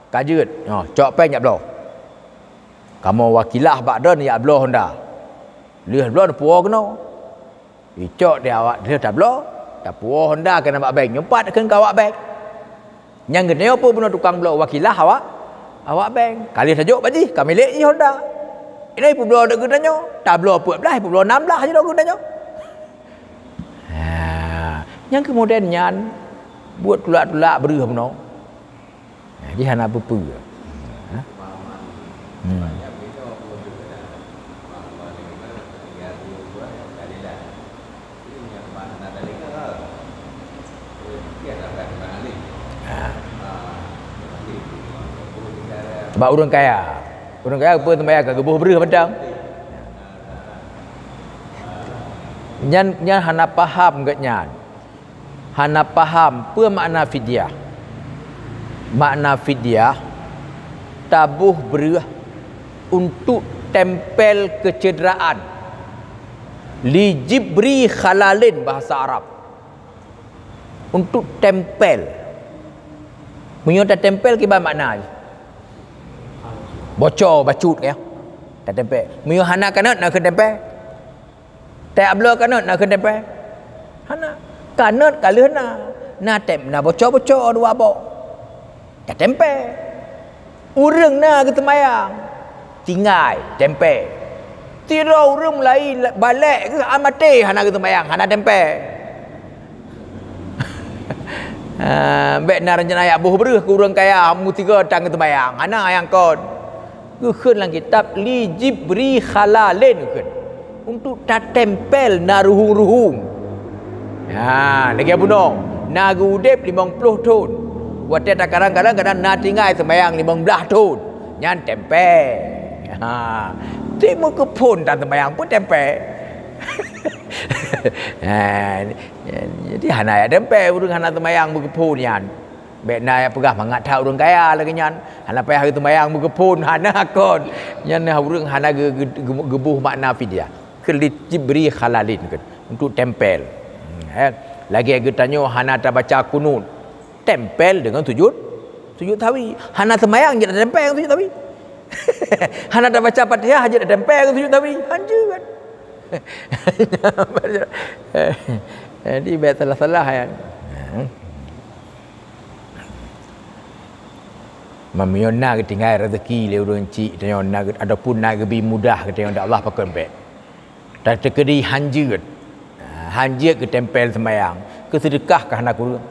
Ka jeuet. Nyoe, cok pèng jak bloe. Kamoe wakilah bak droen jak bloe Honda. Lheueh bloe neupuwoe keunoe. Icok di awak lheueh tabloe, tapuwoe Honda keunan bak bank. Nyoe pat kheun keu awak bank. Nyang geutanyoe peue bunoe tukang bloe wakilah awak, awak bank. Ka lheueh tajok bak jih, ka milék jih Honda. Inoe ipeubloe lé geutanyoe, tabloe peuet blaih, ipeubloe nam blaih jinoe geutanyoe. Ha, nyang keumudian nyan buet tulak-tulak breueh bunoe. Ha, jih hana peue-peue. Ha? Hmm. Ha. Bak ureuëng kaya. Ureuëng kaya peue teuma ka geuboh breueh mantong. Nyan, nyan hana paham geuh nyan. Hana paham peue makna fidyah. Makna fidyah, taboh breueh untuk tempel kecederaan. Li jibri khalalin bahasa Arab. Untuk tempel. Meunyoe tatempel kiban makna jih. Bocor, bacut ya. Tatempel. Meunyoe hana kanot na kheun tempel. Tajak bloe kanot na kheun tempel. Hana. Kanot ka lheueh na. Na tem, na bocor-bocor dua boh. Tatempel. Ureuëng na geuseumayang, tinggai, tempel. Sidroe ureuëng mulai balek geuh amaté hana geuseumayang, hana tempel. Ha, bék na rencana jak boh breueh keu ureuëng kaya, meusigoe tan geuseumayang, hana nyang kon. Geukheun lam kitab, li jibri khalalin geukheun. Untuk tatempel na ruhueng-ruhueng. Ha, lagée bunoe, na geuudeb limong ploh thon. Watée takarang-karang kadang na tinggai seumayang limong blaih thon. Nyan tempel. Ha, ti meukeuphon tan seumayang pun tempel. Ha, jadi hana jak tempel ureuëng hana seumayang meukeuphon nyan. Bék na nyang peugah mangat that ureuëng kaya lagée nyan. Hana payah geuseumayang meukeuphon, hana kon. Nyan na ureuëng hana geu-, geu-, geu-, geuboh makna fidyah. Keu li jibri khalalin kheun, untuk tempel. Hmm, eh. Lagée geutanyoe hana tabaca kunut, tempel deungon sujud, sujud sahwi. Hana seumayang jeuet tatempel ngon sujud sahwi. Hana tabaca Fatihah jeuet tatempel ngon sujud sahwi. Hanjeuet. Jadi bék salah-salah nyan. Meunyoe na geutinggai rezeki lé ureuëng chik tanyoe na geu-, ataupun na geubi mudah geutanyoe, Allah pakon bék. Tateukeudi hanjeuet. Ha, hanjeuet geutempel seumayang, geuseudeukah ka hana kureueng.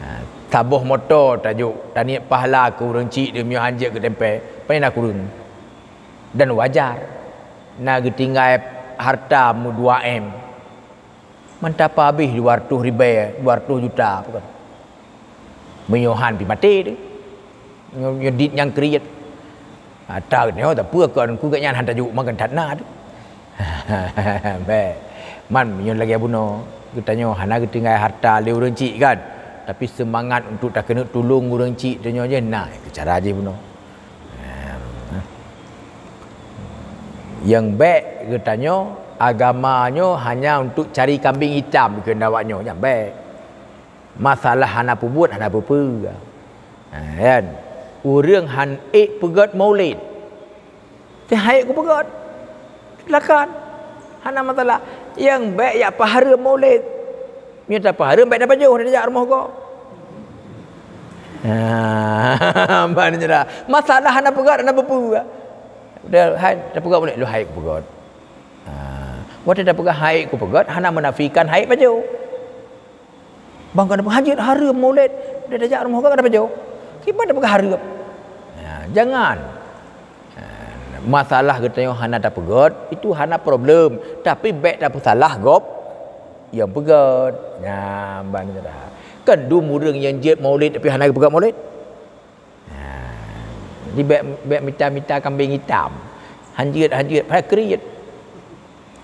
Ha, saboh moto tajok, taniet pahala keu ureuëng chik teuh meunyoe hanjeuet geutempel, pane na kureueng. Dan wajar, na geutinggai harta meudua M. Mantap habéh dua ratus ribée, dua ratus juta, bukan? Meunyoe han pih maté teuh. Nyoe, nyoe dit nyang kriet. Ata nyoe tapeue kon ku geuh nyan han tajok makan that na teuh. Bék. Man meunyoe lagée bunoe, geutanyoe hana geutinggai harta lé ureuëng chik kan, tapi seumangat untuk takeuneuk tulông ureuëng chik tanyoe jih na keu cara jih bunoe. Nyang bék geutanyoe, agama nyoe hanya untuk cari kambing hitam keu awak nyoe, nyang bék. Masalah hana peubuet, hana peue-peue. Ha, kan? Ureuëng han ék peugét maulid. Teuh han ék kupeugét. Silakan. Hana masalah. Nyang bék jak peuhareuem maulid. Meunyoe tapeuhareuem bék tapajoh, tajak rumoh gob. Ha, ban nyerah. Masalah hana peugét, hana peue-peue. Padahai hai tapeugét uleh, lôn han ék kupeugét. Ha, watée tapeugah han ék kupeugét, hana meunafikan han ék pajoh. Bang ka tapeugah hanjeuet hareuem maulid, padahai tajak rumoh gob ka tapajoh. Kiban tapeugah hareuem. Ha, jangan. Ha, masalah geutanyoe hana tapeugét, itu hana problem. Tapi bék tapeusalah gob nyang peugét. Nyan ban geutanyoe. Kan dum ureuëng nyang jeuet maulid tapi hana geupeugét maulid. Ha, jadi bék, bék mita-mita kambing hitam. Hanjeuet, hanjeuet, padahai kriet.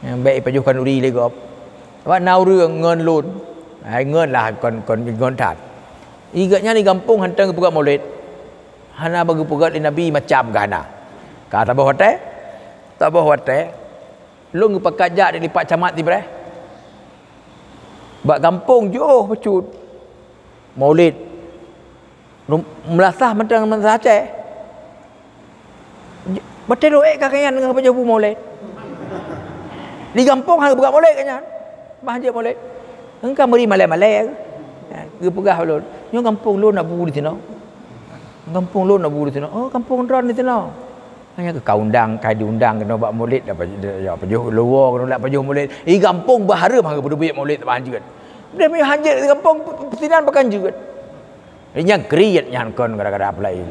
Ha, bék ipajoh khanuri lé gob. Sabab na ureuëng ngon lôn. Hai ngon lah kon, kon ngon that. Igeuh nyan di gampông hantom geupeugét maulid. Hana bak geupeugét lé Nabi macam geuh hana. Ka saboh watée, saboh watée, lôn geupakat jak di lipat camat sibreh. Bak gampông jiôh bacut maulid. Rum-, meulasah mantong meulasah Aceh. J-, batée lôn ék ka nyan ngon pajoh bu maulid. Di gampông hana geupeugét maulid ka nyan. Bah jeuet maulid. Engka meuri malée-malée. Ya, geupeugah ulôn, "Nyoe gampông lôn na bu di sinoe. Gampông lôn na bu di sinoe." "Oh, gampông droen di sinoe." Hanya keu ka undang, ka diundang keunoe bak maulid, dak pajoh, dak pajoh luwa keunoe dak pajoh maulid. Di gampông bah hareuem hana geupeuteubiet maulid, bah hanjeuet. Dah miyueb hanjeuet di gampông, sinan pakon jeuet. Nyang kriet nyan kon gara-gara peulaén.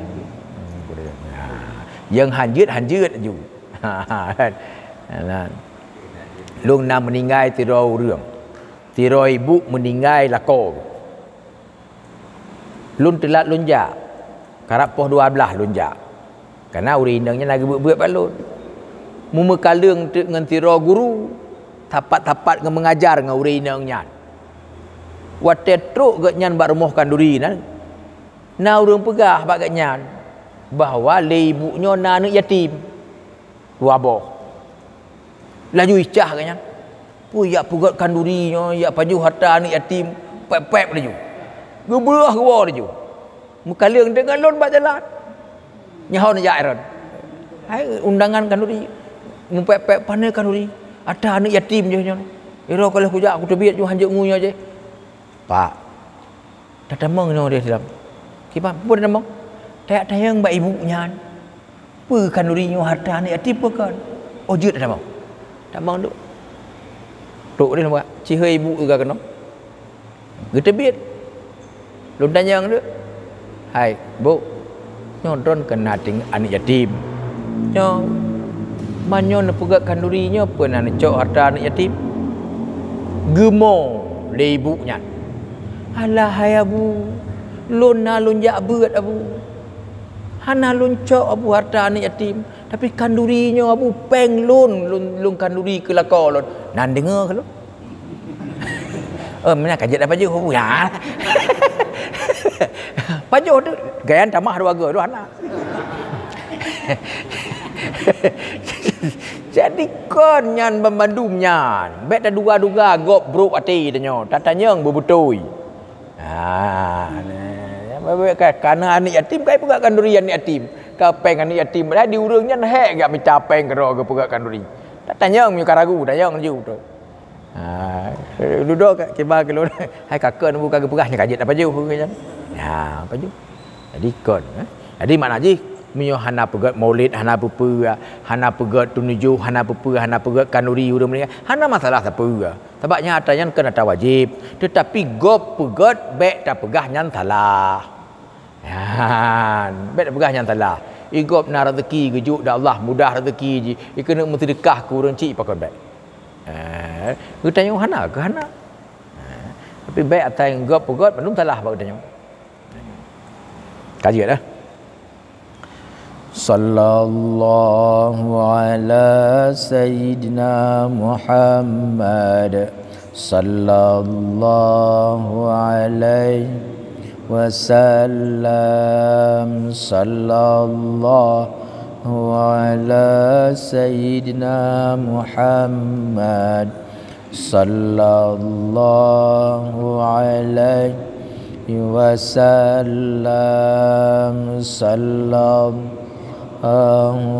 Nyang hanjeuet, hanjeuet laju. Nah. Lôn na meuninggai sidroe ureuëng. Sidroe ibu meuninggai lakoe. Lôn teulat lôn jak. Karab poh dua blaih lôn jak. Kareuna ureuëng inong nyan na geubeuet-beuet bak lôn. Meumeukaleueng teuk ngon sidroe guru, sapat-sapat ngon meungajar ngon ureuëng inong nyan. Watée trok gobnyan bak rumoh khanduri nyan, na ureuëng peugah bak gobnyan bahwa lé ibu nyoe na aneuëk yatim dua boh. Laju icah gobnyan. Peue jak peugét khanduri nyoe, jak pajoh hareuta aneuëk yatim, pép-pép laju. Geubreueh geuwoe laju. Meukaleueng deungon lôn bak jalan. Nyoe ho neujak Aaron. Hai undangan khanduri. Meupép-pép, "Pane khanduri? Hareuta aneuëk yatim jih nyoe. Iro ka lheueh kujak, kuteubiet ju hanjeuet ngu nyoe jih." "Pak, tatamong nyoe di dalam." "Kiban, peue tatamong?" "Tajak tanyong bak ibu nyan. Peue khanduri nyoe hareuta aneuëk yatim peue kon?" "Oh, jeuet tatamong." Tamong duek. Trok di luwa, "Ci hei ibu teuga keunoe." Geuteubiet. Lôn tanyong duek. "Hai, Bu, nyoe droen kon na ting-, aneuëk yatim. Nyoe, man nyoe neupeugét khanduri nyoe peue na neucok hareuta aneuëk yatim?" Geumo lé ibu nyan. "Alah hai Abu, lôn na lôn jak beuet Abu. Hana lôn cok Abu hareuta aneuëk yatim, tapi khanduri nyoe Abu péng lôn, lôn, lôn khanduri keu lakoe lôn." Nan deungoe keu lôn. Oh, meunan ka jeuet pajoh, ya. Pajoh tu, gaya tamah dua go tu hana. Jadi kon nyan banmandum nyan, bék taduga-duga gob brok até tanyoe, tatanyong beubeutôi. Ah, nyan, bék ka, kana aneuëk yatim, kai peugah khanduri aneuëk yatim. Ka péng aneuëk yatim, padahai di ureuëng nyan hék gak mita péng keudroe geupeugah khanduri. Tatanyong meunyoe ka ragu, tanyong laju tu. Ha, dudoe ka kiban keu lôn. Hai ka kon buka geupeugah nyoe ka jeuet tapajoh keu nyan. Ha, pajoh. Jadi kon, eh. Jadi makna jih meunyoe hana peugét maulid, hana peue-peue, hana peugét tunujoh, hana peue-peue, hana peugét khanduri ureuëng meuninggai, hana masalah sapeue. Sabab nyan atra nyan kon atra wajéb, teutapi gob peugét bék tapeugah nyan salah. Nyan, bék tapeugah nyan salah. Igob na rezeki geujok di Allah, mudah rezeki jih, ikeuneuk meuseudeukah keu ureuëng cit pakon bék. Eh, geutanyoe hana keu hana. Eh, tapi bék asai gob peugét bandum salah bak geutanyoe. Ka jeuet dah. Sallallahu ala sayyidina Muhammad. Sallallahu alaihi wasallam. Sallallahu ala sayyidina Muhammad. Sallallahu alaihi wasallam. Sallallahu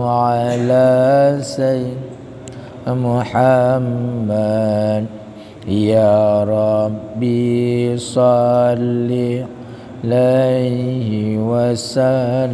ala sayyidina Muhammad. Ya Rabbi salli alaihi wasallim.